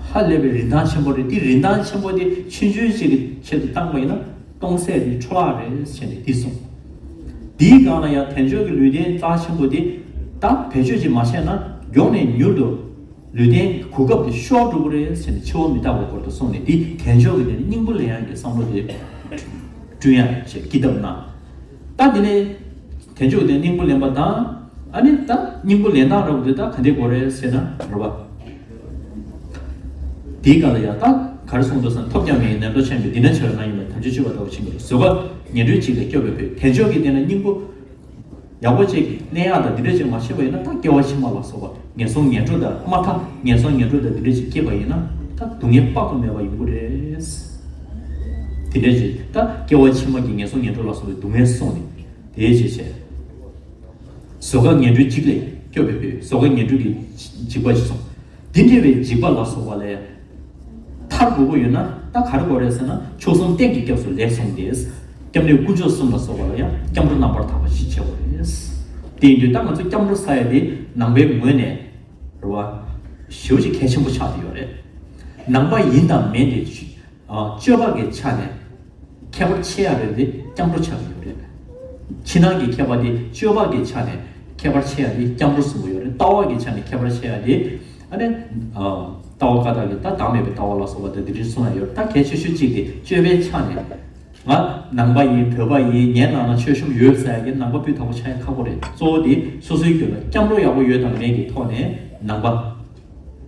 ཧ་ལས་པའི་རིན་ཐང་ཆེན་པོ་རེད། དེ་རིན་ཐང་ཆེན་པོ་དེ་ཆུང་ཆུང་ཅིག་གི་ཆེད་དུ་བཏང་པ་ཡིན་ན་སྟོང་ཟད་དེ་འཕྲོ་བརླག་རེད་ཟེར་ནས་དེ་གསུངས། དེའི་སྒང་ལ་ཡང་དལ་འབྱོར་གྱི་ལུས་རྟེན་རྩ་ཆེན་པོ་དེ་ད་བེད་སྤྱོད་ཅིག་མ་བྱས་ན་མགྱོགས་ནས་མྱུར་དུ། ལུས་རྟེན་གོ་སྐབས་དེ་ཤོར་འགྲོ་གི་རེད་ཟེར་ནས་འཆི་བ་མི་རྟག་པའི་སྐོར་དུ་གསུངས་ནས་དེ་དལ་འབྱོར་གྱི་དེ་ནི་སྙིང་པོ་ལེན་ཡག་གི་བསམ་བློ་དེ་བསྐྲུན་ཡག་ཞེས་སྐུལ་འདེབས་གནང་། ད་དེ་ནས་དལ་འབྱོར་གྱི་དེ་སྙིང་པོ་ལེན་པ་དང་ཨ་ནི་ད་སྙིང་པོ་ལེན་སྟངས་རབ་དེ་ད་ག་འདྲའི་དགོས་རེད་ཟེར་ན་རེད་བ། དེའི་སྐབས་ལ་ཡང་ད་ག་རེ་གསུངས་འདུག་ཟེར་ན་ཐོབ་ཀྱང་མི་ཡི་ནད་གདོན་ཆེན་པོས་འདི་ན་བྱ་བའི་ནང་ཡིན་པ་དམ་ཆོས་སྤྱོད་པ་ལྟ་བུ་ཕྱིན་པ་རེད། བཟོད་པ་ངན་འགྲོའི་འཇིགས་ལས་སྐྱོབ་པའི་ཕུལ། དལ་འབྱོར་གྱི་དེ་ན་སྙིང་པོ། ཡག་པོ་ཅིག་གནས་ཡག་དང་འདི་འདྲ་ཅིག་མ་ཤེས་པ་ཡིན་ན་ད་སྐྱེ་བ་ཕྱི་མ་ལ་སོགས་པ་ངན་སོང་ངན་འགྲོ་དང་མ་མཐའ་ངན་སོང་ངན་འགྲོ་དང་འདི་འདྲ་ཅིག་སྐྱེས་པ་ཡིན་ན་ད་སྡུག་བསྔལ་དཔག་ཏུ་མེད་པ་ཡོང་གི་རེད། དེ་འདྲ་ཅིག་ད་སྐྱེ་བ་ཕྱི་མ་གི་ངན་སོང་ངན་འགྲོ་ལ་སོགས་པའི་སྡུག་བསྔལ་སོང་ནས་དེའི་ཅིག་བྱས། བཟོད་པ་ངན་འགྲོའི་འཇིགས་ལས་སྐྱོབ་པའི་ཕུལ། བཟོད་པ་ངན་འགྲོ་གི་འཇིགས་པ་ཞིག་སོང་། འདི་འདྲ་བའི་འཇིགས་པ་ལ་སོགས་པ་ལས། ཐར་དགོས་ཀྱི་ཡོད་ན་ད་ག་རེ་དགོས་རེད་ཟེར་ན་མཆོག་གསུམ་རྟེན་གྱི་སྐྱབས་སུ་ལེགས་གསུངས་ཏེ། སྐྱབས་གནས་དཀོན་མཆོག་གསུམ་ལ་སོགས་པ་ལ་ཡང་སྐྱབས་འགྲོ་རྣམ་པར་དག་པ་ཞིག་བྱེད་དགོས་རེད། དེ་ཡིན་དུས་ད་ང་ཚོ་སྐྱབས་འགྲོ་ཟེར་ཡ་དེ་ནང་པའི་ངོས་ནས་རེད་བ། ཞེ་པོ་ཅིག་གལ་ཆེན་པོ་ཆགས་ཀྱི་ཡོད་རེད། ནང་པ་ཡིན་དང་མིན་དེ། ཨ། སྤྱོད་པ་གི་ཆ་ནས་ཁྱད་པར་ཕྱེ་ཡ་རེད་དེ་སྐྱབས་འགྲོ་ཆགས་ཀྱི་ཡོད་རེད། ཕྱི་ནང་གི་ཁྱད་པར་དེ་སྤྱོད་པ་གི་ཆ་ནས་ཁྱད་པར་ཕྱེ་ཡ་དེ་སྐྱབས་འགྲོ་གསུང་གི་ཡོད་རེད། ལྟ་བ་གི་ཆ་ནས་ཁྱད་པར་ཕྱེ་ཡ་དེ་ཨ་ནི། ཨ། ལྟ་བ་བཀའ་རྟགས་ཀྱི་ད་བདག་མེད་པའི་ལྟ་བ་ལ་སོགས་པ་དེ་འདི་འདྲའི་གསུང་ཡ་ཡོད་རེད། ད་གལ་ཆེ་ཤོས་གཅིག་དེ་སྤྱོད་པའི་ཆ་ནས་ང་ནང་པ་ཡིན། བོད་པ་ཡིན། ངའི་ནང་ན་མཆོད་གཤོམ་ཡོད་ཟེར་ཡ་གི་ནང་པ་སྤུས་དག་པོ་ཆགས་ཡ་ཁག་པོ་རེད། གཙོ་བོ་དེ་སོ་སོའི་རྒྱུད་ལ་སྐྱབས་འགྲོ་ཡག་པོ་ཡོད་དང་མེད་ཀྱི་ཐོག་ནས་ནང་པ།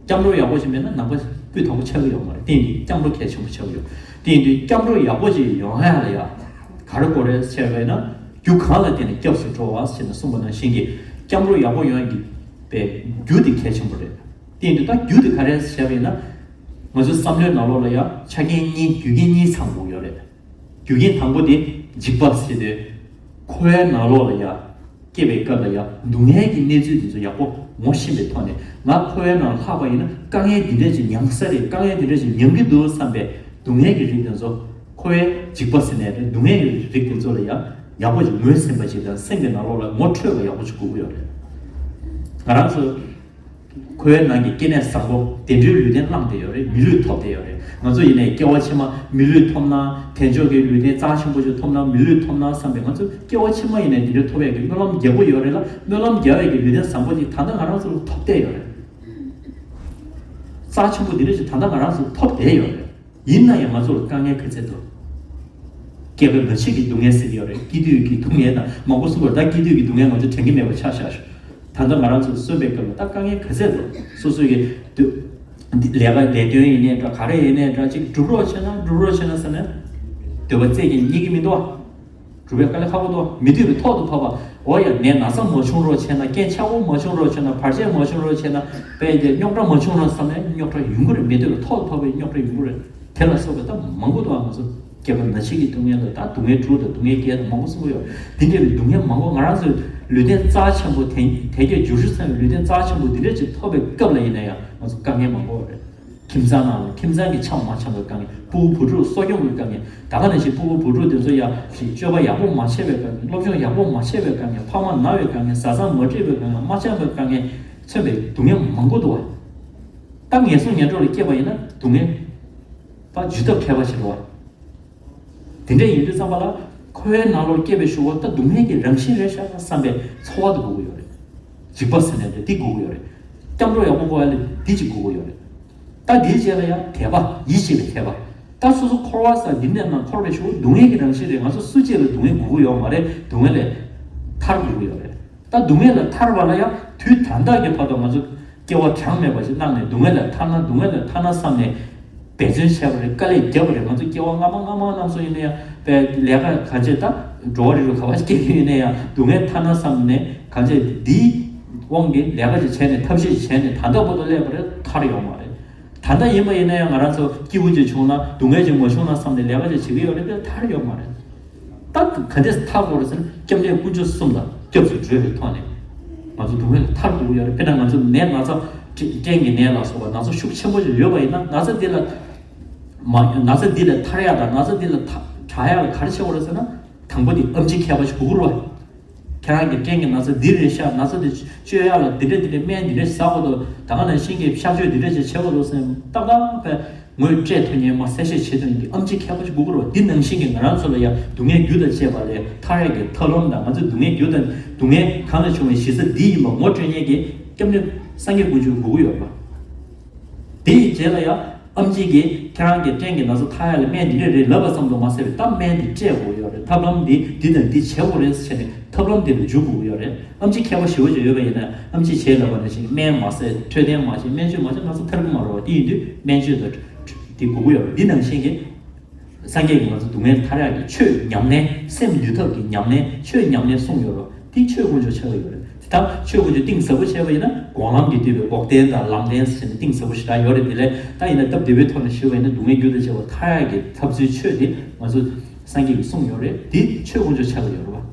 སྐྱབས་འགྲོ་ཡག་པོ་ཞིག་མེད་ན་ནང་པ་སྤུས་དག་པོ་ཆགས་ཀྱི་ཡོད་མ་རེད། དེ་ཡིན་དུས་སྐྱབས་འགྲོ་གལ་ཆེན་པོ་ཆགས་ཀྱི་ཡོད། དེ་ཡིན་དུས་སྐྱབས་འགྲོ་ཡག་པོ་ཞིག་ཡོང་ཡ་ལ་ཡ། ག་རེ་དགོས་རེད་ཟེར་བས་ན། རྒྱུ་གང་ལ་བརྟེན་ནས་སྐྱབས་སུ་འགྲོ་བ་ཞེས་ནས་གསུངས་པ་ནང་བཞིན་གྱི་སྐྱབས་འགྲོ་ཡག་པོ་ཡོང་ཡ་གི་པའི་རྒྱུ་དེ་གལ་ཆེན་པོ་རེད། དེ་ཡིན་དུས་ད་རྒྱུ་དེ་ག་རེ་ཟེར་བས་ན། ང་ཚོའི་བསམ་བློའི་ནང་ལོགས་ལ་ཡ་ཆ་རྐྱེན་གཉིས་རྒྱུ་རྐྱེན་གཉིས་ཚང་དགོས་ཡོད་རེད། རྒྱུ་རྐྱེན་དང་པོ་དེ་འཇིགས་པ་ཟེར་དུས། འཁོར་བའི་ནང་ལོགས་ལ་ཡ། སྐྱེ་བའི་སྐབས་ལ་ཡང་སྡུག་བསྔལ་གྱི་གནས་ཚུལ་དེ་ཚོ་ཡག་པོ་ངོ་ཤེས་པའི་ཐོག་ནས་ང་འཁོར་བའི་ནང་ལྷག་པ་ཡིན་ན་དཀའ་ངལ་འདི་འདྲ་ཅིག་མྱངས་ས་རེད། དཀའ་ངལ་འདི་འདྲ་ཅིག་མྱང་གི་འདུག་བསམ་པའི་སྡུག་བསྔལ་གྱི་རིགས་དེ་ཚོ། འཁོར་བའི་འཇིགས་པ་ཟེར་ནའི་རེད། སྡུག་བསྔལ་གྱི་རིགས་དེ་ཚོ་ལ་ཡང་ཡག་པོ་ཅིག་ངོས་ཟིན་པ་ཅིག་དང་སེམས་ཀྱི་ནང་ལོགས་ལ་ངོ་འཕྲོད་པ་ཡག་པོ་ཅིག་དགོས་ཀྱི་ཡོད་རེད། ང་རང་ཚོ། འཁོར་བའི་ནང་གི་སྐྱེ་གནས་བཟང་པོ་བདེ་འགྲོའི་ལུས་རྟེན་བླངས་བསྡད་ཡོད་རེད། མི་ལུས་ཐོབ་བསྡད་ཡོད་རེད། ང་ཚོ་ཡིན་ནའི་སྐྱེ་བ་ཕྱི་མ་མི་ལུས་ཐོབ་ན། དལ་འབྱོར་གྱི་ལུས་རྟེན་རྩ་ཆེན་པོ་ཞིག་ཐོབ་ན། མི་ལུས་ཐོབ་ན་བསམ་པའི་ང་ཚོ་སྐྱེ་བ་ཕྱི་མ་ཡིན་ནའི་འདི་འདྲ་ཐོབ་ཡག་གི་སྨོན་ལམ་རྒྱག་གི་ཡོད་རེད་ལ། སྨོན་ལམ་རྒྱག་ཡག་གི་ལུས་རྟེན་བཟང་པོ་ཅིག་ད་ལྟ་ང་རང་ཚོ་ལ་ཐོབ་བསྡད་ཡོད་རེད། རྩ་ཆེན་པོ་འདི་འདྲ་ཞིག་ད་ལྟ་ང་རང་ཚོ་ལ་ཐོབ་བསྡད་ཡོད་རེད། ཡིན་ན་ཡང་ང་ཚོ་ལ་དཀའ་ངལ་ག་ཚད་འདུག་སྐྱེ་རྒ་ན་འཆི་གི་སྡུག་བསྔལ་ཟེར་གྱི་ཡོད་རེད། སྐྱེ་དུས་ཀྱི་སྡུག་བསྔལ་དང་མང་པོ་གསུངས་པ་རེད། ད་སྐྱེ་དུས་ཀྱི་སྡུག་བསྔལ་ང་ཚོ་དྲན་གྱི་མེད་པ་ཆགས་བཞག་ཤག་ད་ལྟ་ང་རང་ཚོ་གསོན་པའི་སྐབས་ལ་ད་དཀའ་ངལ་ག་ཚད་འདུག་སོ་སོ་གི་དུ་ལས་ཀ་ལས་དོན་ཡིན་ནའི་འདྲ། ག་རེ་ཡིན་ནའི་འདྲ། ཅིག་སྒྲུབ་རོགས་བྱས་ན། སྒྲུབ་རོགས་བྱས་ན་ཟེར་ནས་འདོད་པ་རྩེ་གཅིག་རྙེད་ཀྱི་མི་འདུག་བ། སྒྲུབ་པའི་དཀའ་ལས་ཁག་པོ་འདུག་མི་འདོད་པའི་ཐོག་ཏུ་བབས་པ། འོ་ཡ། ནད་ན་ཚ་མ་བྱུང་རོགས་བྱས་ན། རྐྱེན་ཆག་སྒོ་མ་བྱུང་རོགས་བྱས་ན། བར་ཆད་མ་བྱུང་རོགས་བྱས་ན། དཔེ་དེ་རྙོག་དྲ་མ་བྱུང་རོགས་བསམ་ནས་རྙོག་དྲ་ཡོང་གི་རེད། མི་འདོད་པའི་ཐོག་ཏུ་བབས་པའི་རྙོག་དྲ་ཡོང་གི་རེད། དེ་ལ་སོགས་པའི་ད་མང་པོ་འདུག་ང་ཚོ་སྐྱེ་རྒ་ན་འཆི་གི་སྡུག་བསྔལ་ལ་ད་སྡུག་བསྔལ་དྲུག་དང་སྡུག་བསྔལ་བརྒྱད་དང་མང་པོ་གསུང་གི་ཡོད། དེ་འདྲ་བའི་སྡུག་བསྔལ་མང་པོ། ང་རང་ཚོའི་ལུས་རྟེན་རྩ་ཆེན་པོ་དེ། དལ་བརྒྱད་འབྱོར་བཅུ་ཚང་བའི་ལུས་རྟེན་རྩ་ཆེན་པོ་འདི་འདྲ་ཅིག་ཐོབ་པའི་སྐབས་ལ་ཡིན་ན་ཡང་ང་ཚོ་དཀའ་ངལ་མང་པོ་ཡོད་རེད། ཁྱིམ་ཚང་ནང་ལ་ཁྱིམ་ཚང་གི་ཆ་མ་འཆམ་པའི་དཀའ་ངལ། ཕྲུ་གུ་བུ་ཕྲུག་གསོ་སྐྱོང་གི་དཀའ་ངལ། ད་ག་ནང་བཞིན་ཕྲུ་གུ་བུ་ཕྲུག་དེ་ཚོ་ཡ་ཞིག་སྤྱོད་པ་ཡག་པོ་མ་བྱས་པའི་དཀའ་ངལ། སློབ་སྦྱོང་ཡག་པོ་མ་བྱས་པའི་དཀའ་ངལ། ཕ་མ་ན་བའི་དཀའ་ངལ། བཟའ་ཚང་མ་འགྲིག་པའི་དཀའ་ངལ། མ་འཆམ་པའི་དཀའ་ངལ་མཚོན་པའི་སྡུག་བསྔལ་མང་པོ་འདུག་བ། ད་ངན་སོང་ངན་འགྲོ་ལ་སྐྱེས་པ་ཡིན་ན་སྡུག་བསྔལ་ད་འཇུ་ཐབས་ཁྱད་པར་ཞིག་རེད་བ། དེ་འདྲ་ཡིན་དུས་ཙམ་པ་ལ་འཁོར་བའི་ནང་ལོགས་སྐྱེས་པའི་གཞུག་གུ་ད་སྡུག་བསྔལ་གྱི་རང་བཞིན་རེད་ཤག་བསམ་པའི་ཚོར་བ་དེ་དགོས་ཀྱི་ཡོད་རེད། འཇིགས་པ་ཟེར་ནས་འདི་དགོས་ཀྱི་ཡོད་རེད། སྐྱབས་འགྲོ་ཡག་པོ་དགོས་ཡ་ལ་འདི་གཅིག་དགོས་ཀྱི་ཡོད་རེད། ད་འདིའི་རྗེས་ལ་ཡང་དད་པ། ཡིད་ཆེས་པའི་དད་པ། ད་སོ་སོ་འཁོར་བ་ས་འདི་ནས་ནང་འཁོར་བའི་གཞུག་གུ་སྡུག་བསྔལ་གྱི་རང་བཞིན་རེད། ང་ཚོ་སུ་གཅིག་ལ་སྡུག་བསྔལ་དགོས་ཀྱི་ཡོད་མ་རེད། སྡུག་བསྔལ་ལས་ཐར་དགོས་ཀྱི་ཡོད་རེད། ད་སྡུག་བསྔལ་ལས་ཐར་བ་ལ་ཡང་དུས་ད་ལྟ་གི་བར་དུ་ང་ཚོ་སྐྱེ་བ་གྲངས་མེད་པ་ཞིག་བླངས་ནས་སྡུག་བསྔལ་ལས་ཐར་ན་སྡུག་བསྔལ་ལས་ཐར་ན་བསམ་ནས་འབད་བརྩོན་བྱས་པ་རེད། དཀའ་ལས་བརྒྱབ་པ་རེད། ང་ཚོ་སྐྱེ་བ་སྔ་མ་སྔ་མ་རྣམས་སུ་ཡིན་ན་ཡང་པའི་ལས་ཀ་ག་ཚད་ད་འགྲོ་བ་རིགས་རུ་ག་བ་སྐྱེ་རྒྱུ་ཡིན་ན་ཡང་སྡུག་བསྔལ་ཐར་ན་བསམ་ནས་ག་ཚད་འདིའི་དབང་གིས་ལས་ཀ་ཅིག་བྱས་ནས་ཐབས་ཤེས་ཅིག་བྱས་ནས་ད་ལྟ་བར་དུ་སླེབས་པ་རེད། ཐར་ཡོད་མ་རེད། ད་ལྟ་ཡིན་པ་ཡིན་ན་ཡང་ང་རང་ཚོ་སྐྱིད་པོ་ཅིག་བྱུང་ན་སྡུག་བསྔལ་ཅིག་མ་བྱུང་ན་བསམ་ནས་ལས་ཀ་ཅིག་བྱེད་ཀྱི་ཡོད་རེད་དེ་ཐར་ཡོད་མ་རེད། ད་ག་འདྲས་ཐར་དགོས་རེད་ཟེར་ན་སྐྱབས་གནས་དཀོན་མཆོག་གསུམ་ལ་སྐྱབས་སུ་འགྲོ་བའི་ཐོག་ནས་ང་ཚོ་སྡུག་བསྔལ་ལས་ཐར་དགོས་ཀྱི་ཡོད་རེད། དཔེར་ན་ང་ཚོ་ནད་ན་ཚ་སྐྲན་གྱི་ནད་ལ་སོགས་པ་ན་ཚ་ཤུགས་ཆེན་པོ་ཞིག་ཡོད་པ་ཡིན་ན་ན་ཚ་འདི་ལ་མ་ན་ཚ་འདི་ལས་ཐར་ཡག་དང་ན་ཚ་འདི་ལས་ཐར་དྲག་ཡག་ལ་ག་རེ་བྱེད་དགོས་རེད་ཟེར་ན་དང་པོ་དེ་ཨེམ་ཆི་མཁས་པ་ཞིག་དགོས་ཀྱི་རེད་བ། ཁྱེད་རང་གི་སྐྲན་གྱི་ན་ཚ་འདི་རེད་ཤག་ན་ཚ་འདི་བཅོས་ཡག་ལ་འདི་འདྲ་འདི་འདྲ་སྨན་འདི་འདྲ་ཟ་དགོས་འདུག་ད་ག་ནང་བཞིན་གྱི་གཤག་བཅོས་འདི་འདྲ་ཅིག་བྱེད་དགོས་འདུག་ཟེར་ཏག་ཏག་པའི་ངོས་སྤྲད་ཐུབ་མཁན་མ་གསལ་བཤད་བྱེད་ཐུབ་མཁན་གྱི་ཨེམ་ཆི་མཁས་པ་ཞིག་དགོས་ཀྱི་རེད་བ། འདི་ནང་བཞིན་གྱི་ང་རང་ཚོ་ལ་ཡང་སྡུག་བསྔལ་རྒྱུ་དང་བཅས་པ་ལས་ཐར་ཡག་གི་ཐབས་ལམ་དང་ང་ཚོའི་སྡུག་བསྔལ་རྒྱུ་དང་སྡུག་བསྔལ་གང་ལས་བྱུང་བའི་གཞི་རྩ་འདི་ཡིན་པ་ངོ་སྤྲོད་མཁན་གྱི་སྐྱབས་གནས་སངས་རྒྱས་དཀོན་མཆོག་དགོས་ཀྱི་ཡོད་རེད་བ། དེ་ཡི་རྗེས་ལ་ཡང་ཨེམ་ཆི་གིས་ཁྱེད་རང་གི་སྐྲན་གྱི་ན་ཚ་ཐར་ཡག་ལ་སྨན་འདི་འདྲ་རེད་ལབ་པ་ཙམ་དུ་མ་ཟད་པའི་ད་སྨན་འདི་སྤྲད་དགོས་ཡོད་རེད། ཐབས་ལམ་འདི་འདི་དང་འདི་བྱེད་དགོས་རེད་ཟེར་ནས་ཐབས་ལམ་འདི་ལ་འཇུག་དགོས་ཡོད་རེད། ཨེམ་ཆི་མཁས་པ་ཞེ་པོ་ཅིག་ཡོད་པ་ཡིན་ན་ཨེམ་ཆི་བྱས་ལབ་པ་ནང་བཞིན་སྨན་མ་བཟས་འཕྲོད་བསྟེན་མ་བྱས་སྨན་བཅོས་མ་བྱས་ན་ཚ་ཐར་གི་མ་རེད་བ། དེ་ཡིན་དུས་སྨན་བཅོས་དང་དེ་དགོས་ཀྱི་ཡོད་རེད། འདི་ནང་བཞིན་གྱི་སངས་རྒྱས་ཀྱིས་ང་ཚོ་སྡུག་བསྔལ་ཐར་ཡག་གི་ཆོས་ཉམས་ལེན་སེམས་འདུལ་ཐབས་ཀྱི་ཉམས་ལེན་ཆོས་ཉམས་ལེན་གསུངས་ཡོད་རེད། དེ་ཆོས་དཀོན་མཆོག་ཆགས་ཀྱི་ཡོད་རེད། དེ་ལྟར་ཆོས་དཀོན་མཆོག་གཏིང་ཟབ་པོ་བྱས་པ་ཡིན་ན་སྒོམ་ལམ་གྱིས་བསྡུས་པའི་འགོག་བདེན་དང་ལམ་བདེན་ཟེར་ནས་གཏིང་ཟབ་པོ་ཞེ་དྲག་ཡོད་རེད། དེ་ལས་ད་ཡིན་ན་སྟབས་བདེ་བའི་ཐོག་ནས་ཞུས་པ་ཡིན་ན་སྡུག་བསྔལ་རྒྱུ་དང་བཅས་པ་ཐར་ཡག་གི་ཐབས་ཚུལ་ཆོས་དེ་ང་ཚོ་སངས་རྒྱས་ཀྱིས་གསུངས་ཡོད་རེད། དེ་ཆོས་དཀོན་མཆོག་ཆགས་ཀྱི་ཡོད་རེད་བ།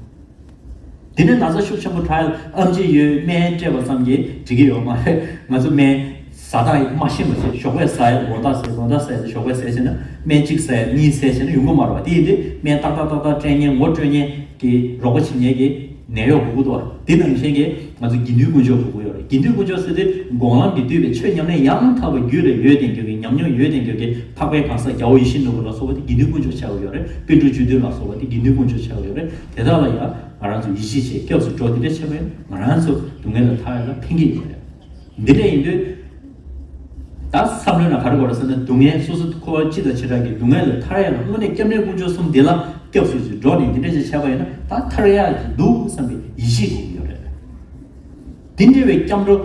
དེ་ནས་ན་ཚ་ཤུགས་ཆེན་པོ་དྲག་ཡག་ཨེམ་ཆི་ཡོད་སྨན་སྤྲད་པ་ཙམ་གྱིས་འགྲིག་གི་ཡོད་མ་རེད། ང་ཚོ་སྨན་ཟ་སྟངས་མ་ཤེས་མ་ཤེས་ཞོགས་པ་ཟ་ཡག་དགོང་དག་ཟ་དགོང་དག་ཟ་ཡག་ཞོགས་པ་ཟ་བྱས་ན་སྨན་གཅིག་ཟ་ཡག་གཉིས་ཟ་བྱས་ན་ཡོང་གི་མ་རེད་བ། དེ་ཡིན་དུས་སྨན་ཏག་ཏག་ཏག་ཏག་སྤྲད་མཁན་ངོ་སྤྲོད་མཁན་གྱི་རོགས་པ་བྱེད་མཁན་གྱི་ནད་གཡོག་དགོས་ཀྱི་འདུག་བ། དེ་ནང་བཞིན་གྱི་ང་ཚོ་དགེ་འདུན་དཀོན་མཆོག་དགོས་ཀྱི་ཡོད་རེད། དགེ་འདུན་དཀོན་མཆོག་ཟེར་དུས་སྒོམ་ལམ་གྱིས་བསྡུས་པའི་ཆོས་ཉམས་ལེན་ཡང་དག་པ་རྒྱུད་ལ་ཡོད་བསྡད་མཁན་གྱི་ཉམས་མྱོང་ཡོད་བསྡད་མཁན་གྱི་འཕགས་པའི་གང་ཟག་རྒྱལ་བ་ཡིད་བཞིན་ནོར་བུ་ལ་སོགས་པ་དེ་དགེ་འདུན་དཀོན་མཆོག་ཆགས་ཀྱི་ཡོད་རེད། པཎ་གྲུབ་བཅུ་བདུན་ལ་སོགས་པ་དེ་དགེ་འདུན་དཀོན་མཆོག་ཆགས་ཀྱི་ཡོད་རེད། དེ་དག་ལ་ཡང་ང་རང་ཚོ་ཡིད་ཆེས་བྱས་སྐྱབས་སུ་འགྲོ། དེ་འདྲ་བྱས་པ་ཡིན་ན་ང་རང་ཚོ་སྡུག་བསྔལ་ལས་ཐར་ཡག་ལ་ཕན་གྱི་ཡོད་རེད། འདི་འདྲ་ཡིན་དུས་ད་བསམ་བློའི་ནང་ག་རེ་དགོས་རེད་ཟེར་ན་སྡུག་བསྔལ་སོ་སོ་འཁོར་བ་སྤྱི་དང་བྱེ་བྲག་གི་སྡུག་བསྔལ་ལས་ཐར་ཡག་ལ་དངོས་གནས་སྐྱབས་གནས་དཀོན་མཆོག་གསུམ་འདི་ལ་སྐྱབས་སུ་ཅིག་འགྲོ་ནས་འདི་འདྲ་ཞིག་བྱས་པ་ཡིན་ན་ད་ཐར་ཡག་ཅིག་འདུག་བསམ་པའི་ཡིད་ཆེས་དགོས་ཀྱི་ཡོད་རེད། འདི་འདྲ་བའི་སྐྱབས་འགྲོ་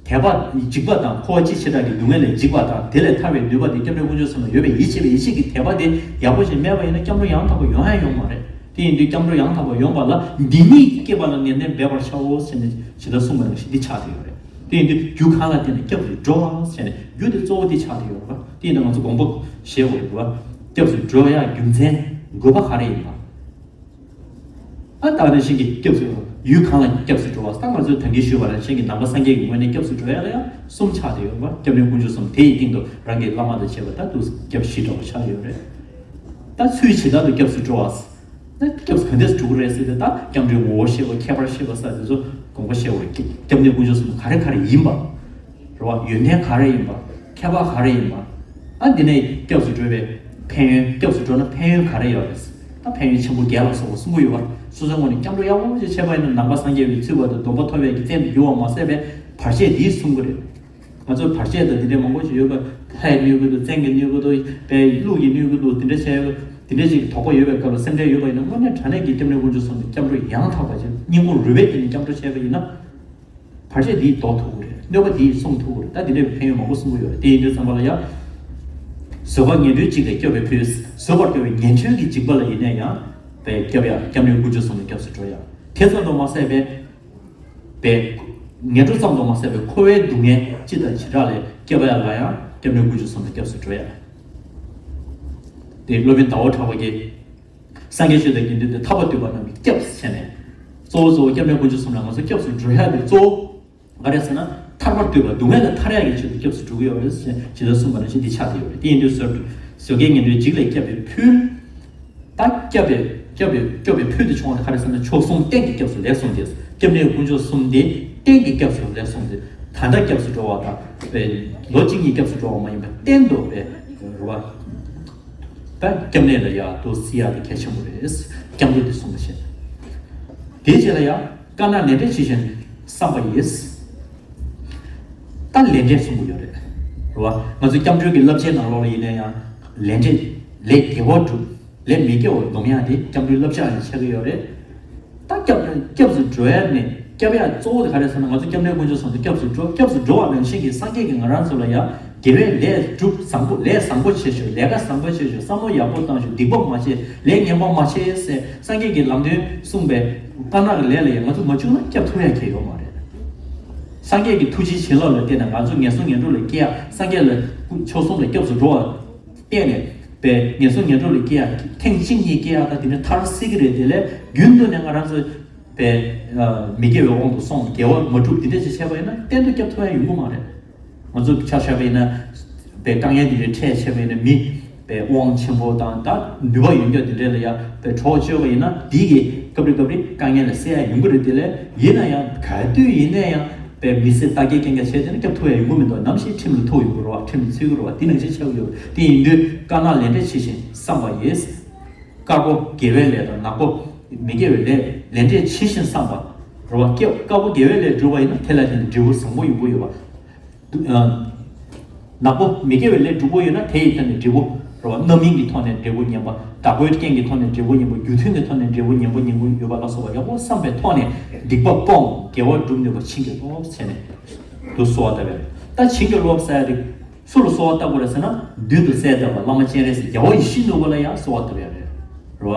དད་པ་འཇིགས་པ་དང་འཁོར་བ་སྤྱི་བྱེ་བྲག་གི་སྡུག་བསྔལ་ལས་འཇིགས་པ་དང་དེ་ལས་ཐར་བའི་ནུས་པ་དེ་སྐྱབས་གནས་དཀོན་མཆོག་གསུམ་ལ་ཡོད་པའི་ཡིད་ཆེས་པའི་ཡིད་ཆེས་ཀྱི་དད་པ་དེ་ཡག་པོ་ཞིག་མེད་པ་ཡིན་ན་སྐྱབས་འགྲོ་ཡང་དག་པ་ཡོང་ཡག་ཡོད་མ་རེད། དེ་ཡིན་དུས་སྐྱབས་འགྲོ་ཡང་དག་པ་ཡོང་བ་ལ་འདི་ཉིད་ཀྱི་སྐྱེ་བ་ལ་ནན་ཏན་འབད་པར་བྱའོ་ཟེར་ནས་ཇི་ལྟར་གསུངས་པ་ནང་བཞིན་འདི་ཆགས་བསྡད་ཡོད་རེད། དེ་ཡིན་དུས་རྒྱུ་གང་ལ་བརྟེན་ནས་སྐྱབས་སུ་འགྲོ་བ་ཟེར་ནས་རྒྱུ་དེ་གཙོ་བོ་དེ་ཆགས་བསྡད་ཡོད་རེད་པ། དེ་ཡིན་ན་ང་ཚོ་དགོངས་པ་བཞེས་དགོས་རེད་པ། སྐྱབས་སུ་འགྲོ་ཡག་རྒྱུ་མཚན་དགོས་པ་ག་རེ་ཡིན་པ། ཨ་ད་ནི་ཤིང་གི་སྐྱབས་སུ་ཡུལ་གང་ལ་སྐྱབས་སུ་འགྲོ་བ། ད་ང་ཚོས་ད་གིན་ཞུས་པ་ནང་བཞིན་གྱི་ནང་པ་སངས་རྒྱས་ཀྱི་ངོས་ནས་སྐྱབས་སུ་འགྲོ་ཡག་ལ་ཡང་གསུམ་ཆགས་བསྡད་ཡོད་པ། སྐྱབས་གནས་དཀོན་མཆོག་གསུམ་དེ་ཡི་སྟེང་དུ་རང་གི་བླ་མ་དང་བཅས་པ་ད་དུ་སྐྱབས་བཞི་འདྲ་བོ་ཆགས་ཡོད་རེད། ད་ཚུལ་ཇི་ལྟར་དུ་སྐྱབས་སུ་འགྲོ་བ། ད་སྐྱབས་སུ་ག་འདྲས་སུ་འགྲོ་གི་རེད་ཟེར་ཏེ་ད་སྐྱབས་འགྲོའི་ངོ་བོ་ཤེས་པ་ཁྱད་པར་ཤེས་པ་ས་དེ་ཚོ་དགོངས་པ་བཞེས་དགོས་རེད། སྐྱབས་གནས་དཀོན་མཆོག་གསུམ་ག་རེ་ག་རེ་ཡིན་པ། རེད་བ། ཡོན་ཏན་ག་རེ་ཡིན་པ། ཁྱད་པར་ག་རེ་ཡིན་པ། ཨ་འདི་ནས་སྐྱབས་སུ་འགྲོ་བའི་ཕན་ཡོན། སྐྱབས་སུ་འགྲོ་ན་ཕན་ཡོན་ག་རེ་ཡོད་རེད། ད་ཕན་ཡོན་ཆེན་པོ་བརྒྱད་ལ་སོགས་པ་གསུང་གི་ཡོད་པ། སོ་སོའི་ངོས་ནས་སྐྱབས་འགྲོ་ཡག་པོ་ཞིག་བྱས་པ་ཡིན་ན་ནང་པ་སངས་རྒྱས་པའི་ཚུལ་བར་དུ་སྡོམ་པ་ཐོབ་པའི་གི་རྟེན་དུ་འགྱུར་བ་མ་ཟད་པའི་བར་ཆད་འདིས་སྲུང་གི་རེད། ང་ཚོ་བར་ཆད་དང་འདི་འདྲའི་མང་པོ་ཞིག་ཡོད་པ། ལྷའི་གནོད་ཀྱི་འདུག་བཙན་གྱིས་གནོད་ཀྱི་འདུག་དཔེ་ཀླུ་ཡིས་གནོད་ཀྱི་འདུག་དེ་འདྲ་བྱས་ཡོད། དེ་འདྲ་ཞིག་དོགས་པ་ཡོད་པའི་སྐབས་ལ་སེམས་ཁྲལ་ཡོད་པ་ཡིན་ན་དངོས་གནས་དྲང་གནས་ཀྱི་སྐྱབས་གནས་དཀོན་མཆོག་གསུམ་དུ་སྐྱབས་འགྲོ་ཡང་དག་པ་ཅིག་སྙིང་ཁོང་རུས་པའི་གཏིང་ནས་སྐྱབས་འགྲོ་བྱས་པ་ཡིན་ན། བར་ཆད་འདིས་ཟློག་ཐུབ་ཀྱི་རེད། གནོད་པ་འདིས་སྲུང་ཐུབ་ཀྱི་རེད། ད་འདི་འདྲའི་ཕན་ཡོན་མང་པོ་གསུང་གི་ཡོད་རེད། དེ་ཡིན་དུས་ཙམ་པ་ལ་ཡང་། བཟོད་པ་ངན་འགྲོའི་འཇིགས་ལས་སྐྱོབ་པའི་ཕུད། བཟོད་པར་འགྱུར་བའི་ངན་འགྲོའི་གི་འཇིགས་པ་ལ་ཡིན་ན་ཡང་། པའི་སྐྱབས་ཡག་སྐྱབས་གནས་དཀོན་མཆོག་གསུམ་ལ་སྐྱབས་སུ་འགྲོ་ཡག་དེ་ཙམ་དུ་མ་ཟད་པའི། པའི། ངན་འགྲོ་ཙམ་དུ་མ་ཟད་པའི་འཁོར་བའི་སྡུག་བསྔལ་སྤྱི་དང་བྱེ་བྲག་ལས་སྐྱོབ་ཡག་ལ་ཡང་སྐྱབས་གནས་དཀོན་མཆོག་གསུམ་ལ་སྐྱབས་སུ་འགྲོ་ཡག་དེ་སློབ་དཔོན་ཟླ་བ་གྲགས་པ་གིས། སངས་རྒྱས་ཆོས་དང་དགེ་འདུན་དེ་ཐར་པ་འདོད་པ་རྣམས་ཀྱི་སྐྱབས་ཟེར་ནས། གཙོ་བོ་གཙོ་བོ་སྐྱབས་གནས་དཀོན་མཆོག་གསུམ་ལ་ང་ཚོ་སྐྱབས་སུ་འགྲོ་ཡག་དེ་གཙོ་བོ་ག་རེ་ཟེར་ན། ཐར་པར་འདོད་པ་སྡུག་བསྔལ་ལས་ཐར་ཡག་གི་ཆེད་དུ་སྐྱབས་སུ་འགྲོ་གི་ཡོད་རེད་ཅེས་ཇི་ལྟར་གསུངས་པ་ནང་བཞིན་འདི་ཆགས་བསྡད་ཡོད་རེད། དེ་ཡིན་དུས་ཟོར་དུ་ཟོར་ཁའི་ངན་འགྲོའི་འཇིགས་ལས་བསྐྱབས་པའི་ཕུལ། ད་སྐྱབས་པའི་སྐྱབས་པའི་སྐྱོབ་པའི་ཕུལ་དུ་བྱུང་བ་དེ་ག་རེ་ཟེར་ན། མཆོག་གསུམ་གཏན་གྱི་སྐྱབས་སུ་ལེགས་གསུངས་ཏེ། སྐྱབས་གནས་དཀོན་མཆོག་གསུམ་དེ་གཏན་གྱི་སྐྱབས་སུ་ལེགས་གསུངས་ཏེ། ད་ལྟ་སྐྱབས་སུ་འགྲོ་བ་དང་། པའི་ལོ་གཅིག་གཉིས་སྐྱབས་སུ་འགྲོ་བ་མ་ཡིན་པར་གཏན་དུ་པའི་རེད་བ། ད་སྐྱབས་གནས་ལ་ཡ་དུ་བརྩི་ཡག་དེ་གལ་ཆེན་པོ་རེད། སྐྱབས་འགྲོ་དེ་གསུངས་པ་བྱས། དེའི་རྗེས་ལ་ཡ་དཀར་ནག་ལས་འབྲས་ཇི་བཞིན་བསམ་པ་ཡིས། ད་ལས་འབྲས་གསུང་གི་ཡོད་རེད། རེད་བ། ང་ཚོ་སྐྱབས་འགྲོའི་གི་བསླབ་བྱའི་ནང་ལོགས་ལ་ཡིན་ན་ཡང་ལས་འབྲས་ལས་དགེ་བ་སྒྲུབ། ལས་མི་དགེ་བ་སྡོམ་ཡག་དེ་སྐྱབས་འགྲོའི་བསླབ་བྱ་ནས་ཆགས་ཀྱི་ཡོད་རེད། ད་སྐྱབས་སྐྱབས་སུ་འགྲོ་ཡ་ནས་སྐྱབས་ཡ་གཙོ་བོ་དེ་ག་རེ་ཟེར་ན། ང་ཚོ་སྐྱབས་གནས་དཀོན་མཆོག་གསུམ་དུ་སྐྱབས་སུ་འགྲོ། སྐྱབས་སུ་འགྲོ་བ་ནང་བཞིན་གྱི་སངས་རྒྱས་ཀྱིས་ང་རང་ཚོ་ལ་ཡ་དགེ་བའི་ལས་སྒྲུབ། བཟང་པོ་ལས་བཟང་པོ་བྱེད་ཤོག་ལས་ཀ་བཟང་པོ་བྱེད་ཤོག་བསམ་བློ་ཡག་པོ་བཏང་ཤོག་སྡིག་པ་མ་བྱེད། ལས་ངན་པ་མ་བྱེད་ཟེར་སངས་རྒྱས་ཀྱིས་ལམ་སྟོན་གསུངས་པའི་དཀར་ནག་གི་ལས་ལ་ཡ་ང་ཚོ་མ་བཅུག་ན་སྐྱབས་ཐུབ་ཡ་གང་ཡང་ཡོད་མ་རེད། སངས་རྒྱས་ཀྱི་ཐུགས་རྗེའི་བྱིན་རླབས་ལ་བརྟེན་ནས་ང་ཚོ་ངན་སོང་ངན་འགྲོ་ལས་སྐྱེ་ཡ། སངས་རྒྱས་ལ་མཆོག་གསུམ་ལ་སྐྱབས་སུ་འགྲོ་བ་བརྟེན་ནས་པའི་ངན་སོང་ངན་འགྲོ་ལས་སྐྱེ་ཡ་ཐེངས་གཅིག་གཉིས་སྐྱེ་ཡ་ད་དེ་འདྲ་ཐར་སྲིད་ཀྱི་རེད། དེ་ལས་རྒྱུན་དུ་ནས་ང་རང་ཚོ་པའི་མི་དགེ་བའི་དབང་དུ་སོང་དགེ་བ་མ་བསྒྲུབ་དེ་འདྲ་ཞིག་བྱས་པ་ཡིན་ན་གཏན་དུ་སྐྱབས་ཐུབ་ཡ་ཡོང་གི་མ་རེད། ང་ཚོ་ཆ་བཞག་པ་ཡིན་ན་པའི་དཀའ་ངལ་དེ་འདྲའི་འཕྲད་བྱས་པ་ཡིན་ན། མི་པའི་དབང་ཆེན་པོ་དང་ད་ནུས་པ་ཡོད་མཁན་དེ་འདྲ་ལ་ཡ་པའི་གྲོགས་བཅོལ་བ་ཡིན་ན་དེ་གི་སྐབས་རེ་སྐབས་རེ་དཀའ་ངལ་ལ་སེལ་ཡ་ཡོང་གི་རེད། དེ་ལས་ཡིན་ན་ཡང་ག་དུས་ཡིན་ན་ཡང་པའི་མི་ཚེ་ལྟ་སྐྱེལ་རྐྱང་རྐྱང་བྱས་བསྡད་ན་སྐྱབས་ཐུབ་ཡ་ཡོང་གི་མི་འདུག་ནམ་ཞིག་ཁྲིམས་ལ་ཐུག་ཡོང་གི་རེད་བ། ཁྲིམས་ལ་ཚུད་ཀྱི་རེད་བ། དེ་ནང་བཞིན་ཆགས་ཀྱི་ཡོད། དེ་ཡིན་དུས་དཀར་ནག་ལས་འབྲས་ཇི་བཞིན་བསམ་པ་ཡིས། དཀར་པོ་དགེ་བའི་ལས་དང་ནག་པོ་མི་དགེ་བའི་ལས། ལས་འབྲས་ཇི་བཞིན་བསམ་པ་རེད་བ། སྐྱབས་དཀར་པོ་དགེ་བའི་ལས་བསྒྲུབས་པ་ཡིན་ན་དེ་ལ་བརྟེན་ནས་འབྲས་བུ་བཟང་པོ་ཡོང་གི་ཡོད་བ། ནག་པོ་མི་དགེ་བའི་ལས་སྒྲུབ་པོ་ཡོད་ན་དེ་ཡི་ཐད་ནས་འབྲས་བུ་རེད་བ། རྣམ་སྨིན་གྱི་ཐོག་ནས་འབྲས་བུ་ངན་པ། བདག་པོའི་རྐྱེན་གྱི་ཐོག་ནས་འབྲས་བུ་ངན་པ། རྒྱུ་མཐུན་གྱི་ཐོག་ནས་འབྲས་བུ་ངན་པ་ངན་པ་ཡོད་པ་ལ་སོགས་པ་ཡག་པོ་བསམ་པའི་ཐོག་ནས་སྡིག་པ་སྤོང་། དགེ་བ་སྒྲུབ་ནུས་པ་བྱིན་གྱིས་རློབས་བྱས་ནས་དུ་གསོལ་བ་བཏབ་པ་རེད། ད་བྱིན་གྱིས་རློབས་ཟེར་ཡ་རེད། སུ་ལ་གསོལ་བ་བཏབ་དགོས་རེད་ཟེར་ན། མདུན་དུ་གསལ་བཏབ་པ་བླ་མ་སྤྱན་རས་གཟིགས་རྒྱལ་བ་ཡིད་བཞིན་ནོར་བུ་ལ་ཡང་གསོལ་བ་བཏབ་ཡ་རེད། རེད་བ།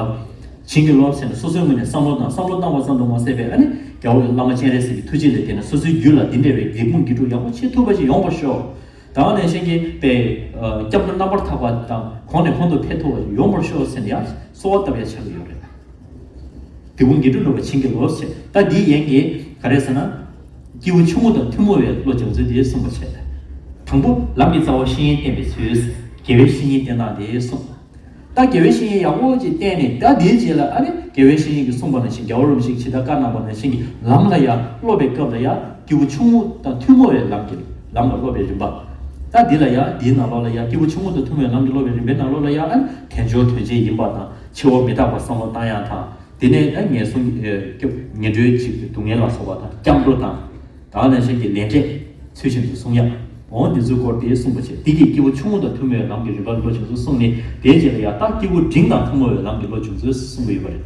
བྱིན་གྱིས་རློབས་ཟེར་ནས་སོ་སོའི་ངོས་ནས་བསམ་བློ་བཏང་། བསམ་བློ་བཏང་བ་ཙམ་དུ་མ་ཟད་པའི་ཨ་ནི་རྒྱལ་བ་བླ་མ་སྤྱན་རས་གཟིགས་ཀྱི་ཐུགས་རྗེ་ལ་བརྟེན་ནས་སོ་སོའི་རྒྱུད་ལ་འདི་འདྲ་བའི་སྡིག་སྤོང་དགེ་སྒྲུབ་ཡག་པོ་བྱེད་ཐུབ་པ་ཞིག་ཡོང་བར་ཤོག་ད་ག་ནང་བཞིན་གྱི་པའི་སྐྱབས་འགྲོ་རྣམ་པར་དག་པ་དང་གོང་ནས་གོང་དུ་འཕེལ་ཐུབ་པ་ཞིག་ཡོང་བར་ཤོག་ཟེར་ནས་ཡང་གསོལ་བ་བཏབ་ཡ་ཆགས་ཀྱི་ཡོད་རེད། སྡིག་སྤོང་དགེ་སྒྲུབ་ནུས་པ་བྱིན་གྱིས་རློབས་ཟེར། ད་འདིའི་ཡན་གྱི་ག་རེ་ཟེར་ན། སྐྱེས་བུ་ཆུང་ངུ་དང་ཐུན་མོང་བའི་བློ་སྦྱོང་ཚུལ་དེ་གསུངས་པ་བྱས། དང་པོ་ལམ་གྱི་རྩ་བ་བཤེས་གཉེན་བསྟེན་པའི་ཚུལ། དགེ་བའི་བཤེས་གཉེན་བསྟེན་སྟངས་དེ་གསུངས། ད་དགེ་བའི་བཤེས་གཉེན་ཡག་པོ་ཅིག་བསྟེན་ནས། ད་དེའི་རྗེས་ལ་ཨ་ནི་དགེ་བའི་བཤེས་གཉེན་གྱིས་གསུངས་པ་ནང་བཞིན། རྒྱལ་བ་རིན་པོ་ཆེས་ཇི་ལྟར་བཀའ་གནང་བ་ནང་བཞིན་གྱི་ལམ་ལ་ཡང་སློབ་པའི་སྐབས་ལ་ཡང་སྐྱེས་བུ་ཆུང་ངུ་དང་ཐུན་མོང་བའི་ལམ་གྱི་ལམ་ལ་སློབ་པའི་རིམ་པ། ད་འདི་ལ་ཡང་འདིའི་ནང་ལོགས་ལ་ཡང་སྐྱེས་བུ་ཆུང་ངུ་དང་ཐུན་མོང་བའི་ལམ་གྱི་སློབ་པའི་རིམ་པའི་ནང་ལོགས་ལ་ཡང་ཨ་ནི་དལ་འབྱོར་དོན་ཆེན་ཡིན་པ་དང་། འཆི་བ་མི་རྟག་པ་བསམ་བློ་བཏང་ཡག་དང་། དེ་ནས་ཨ་ངན་སོང་གི་སྐྱོབ། ངན་འགྲོའི་ཅིག་སྡུག་བསྔལ་ལ་སོགས་པ་དང་། སྐྱབས་འགྲོ་དང་། ད་ག་ནང་བཞིན་གྱི་ལས་འབྲས་ཚུལ་བཞིན་དུ་བསྲུང་ཡག་འོ་འདི་ཚོའི་སྐོར་དེ་གསུངས་པ་བྱས། དེ་གིས་སྐྱེས་བུ་ཆུང་ངུ་དང་ཐུན་མོང་བའི་ལམ་གྱི་རིམ་པ་བློ་སྦྱོང་ཚུལ་གསུངས་ནས། དེའི་རྗེས་ལ་ཡང་ད་སྐྱེས་བུ་འབྲིང་དང་ཐུན་མོང་བའི་ལམ་གྱི་བློ་སྦྱོང་ཚུལ་གསུང་གི་ཡོད་པ་རེད།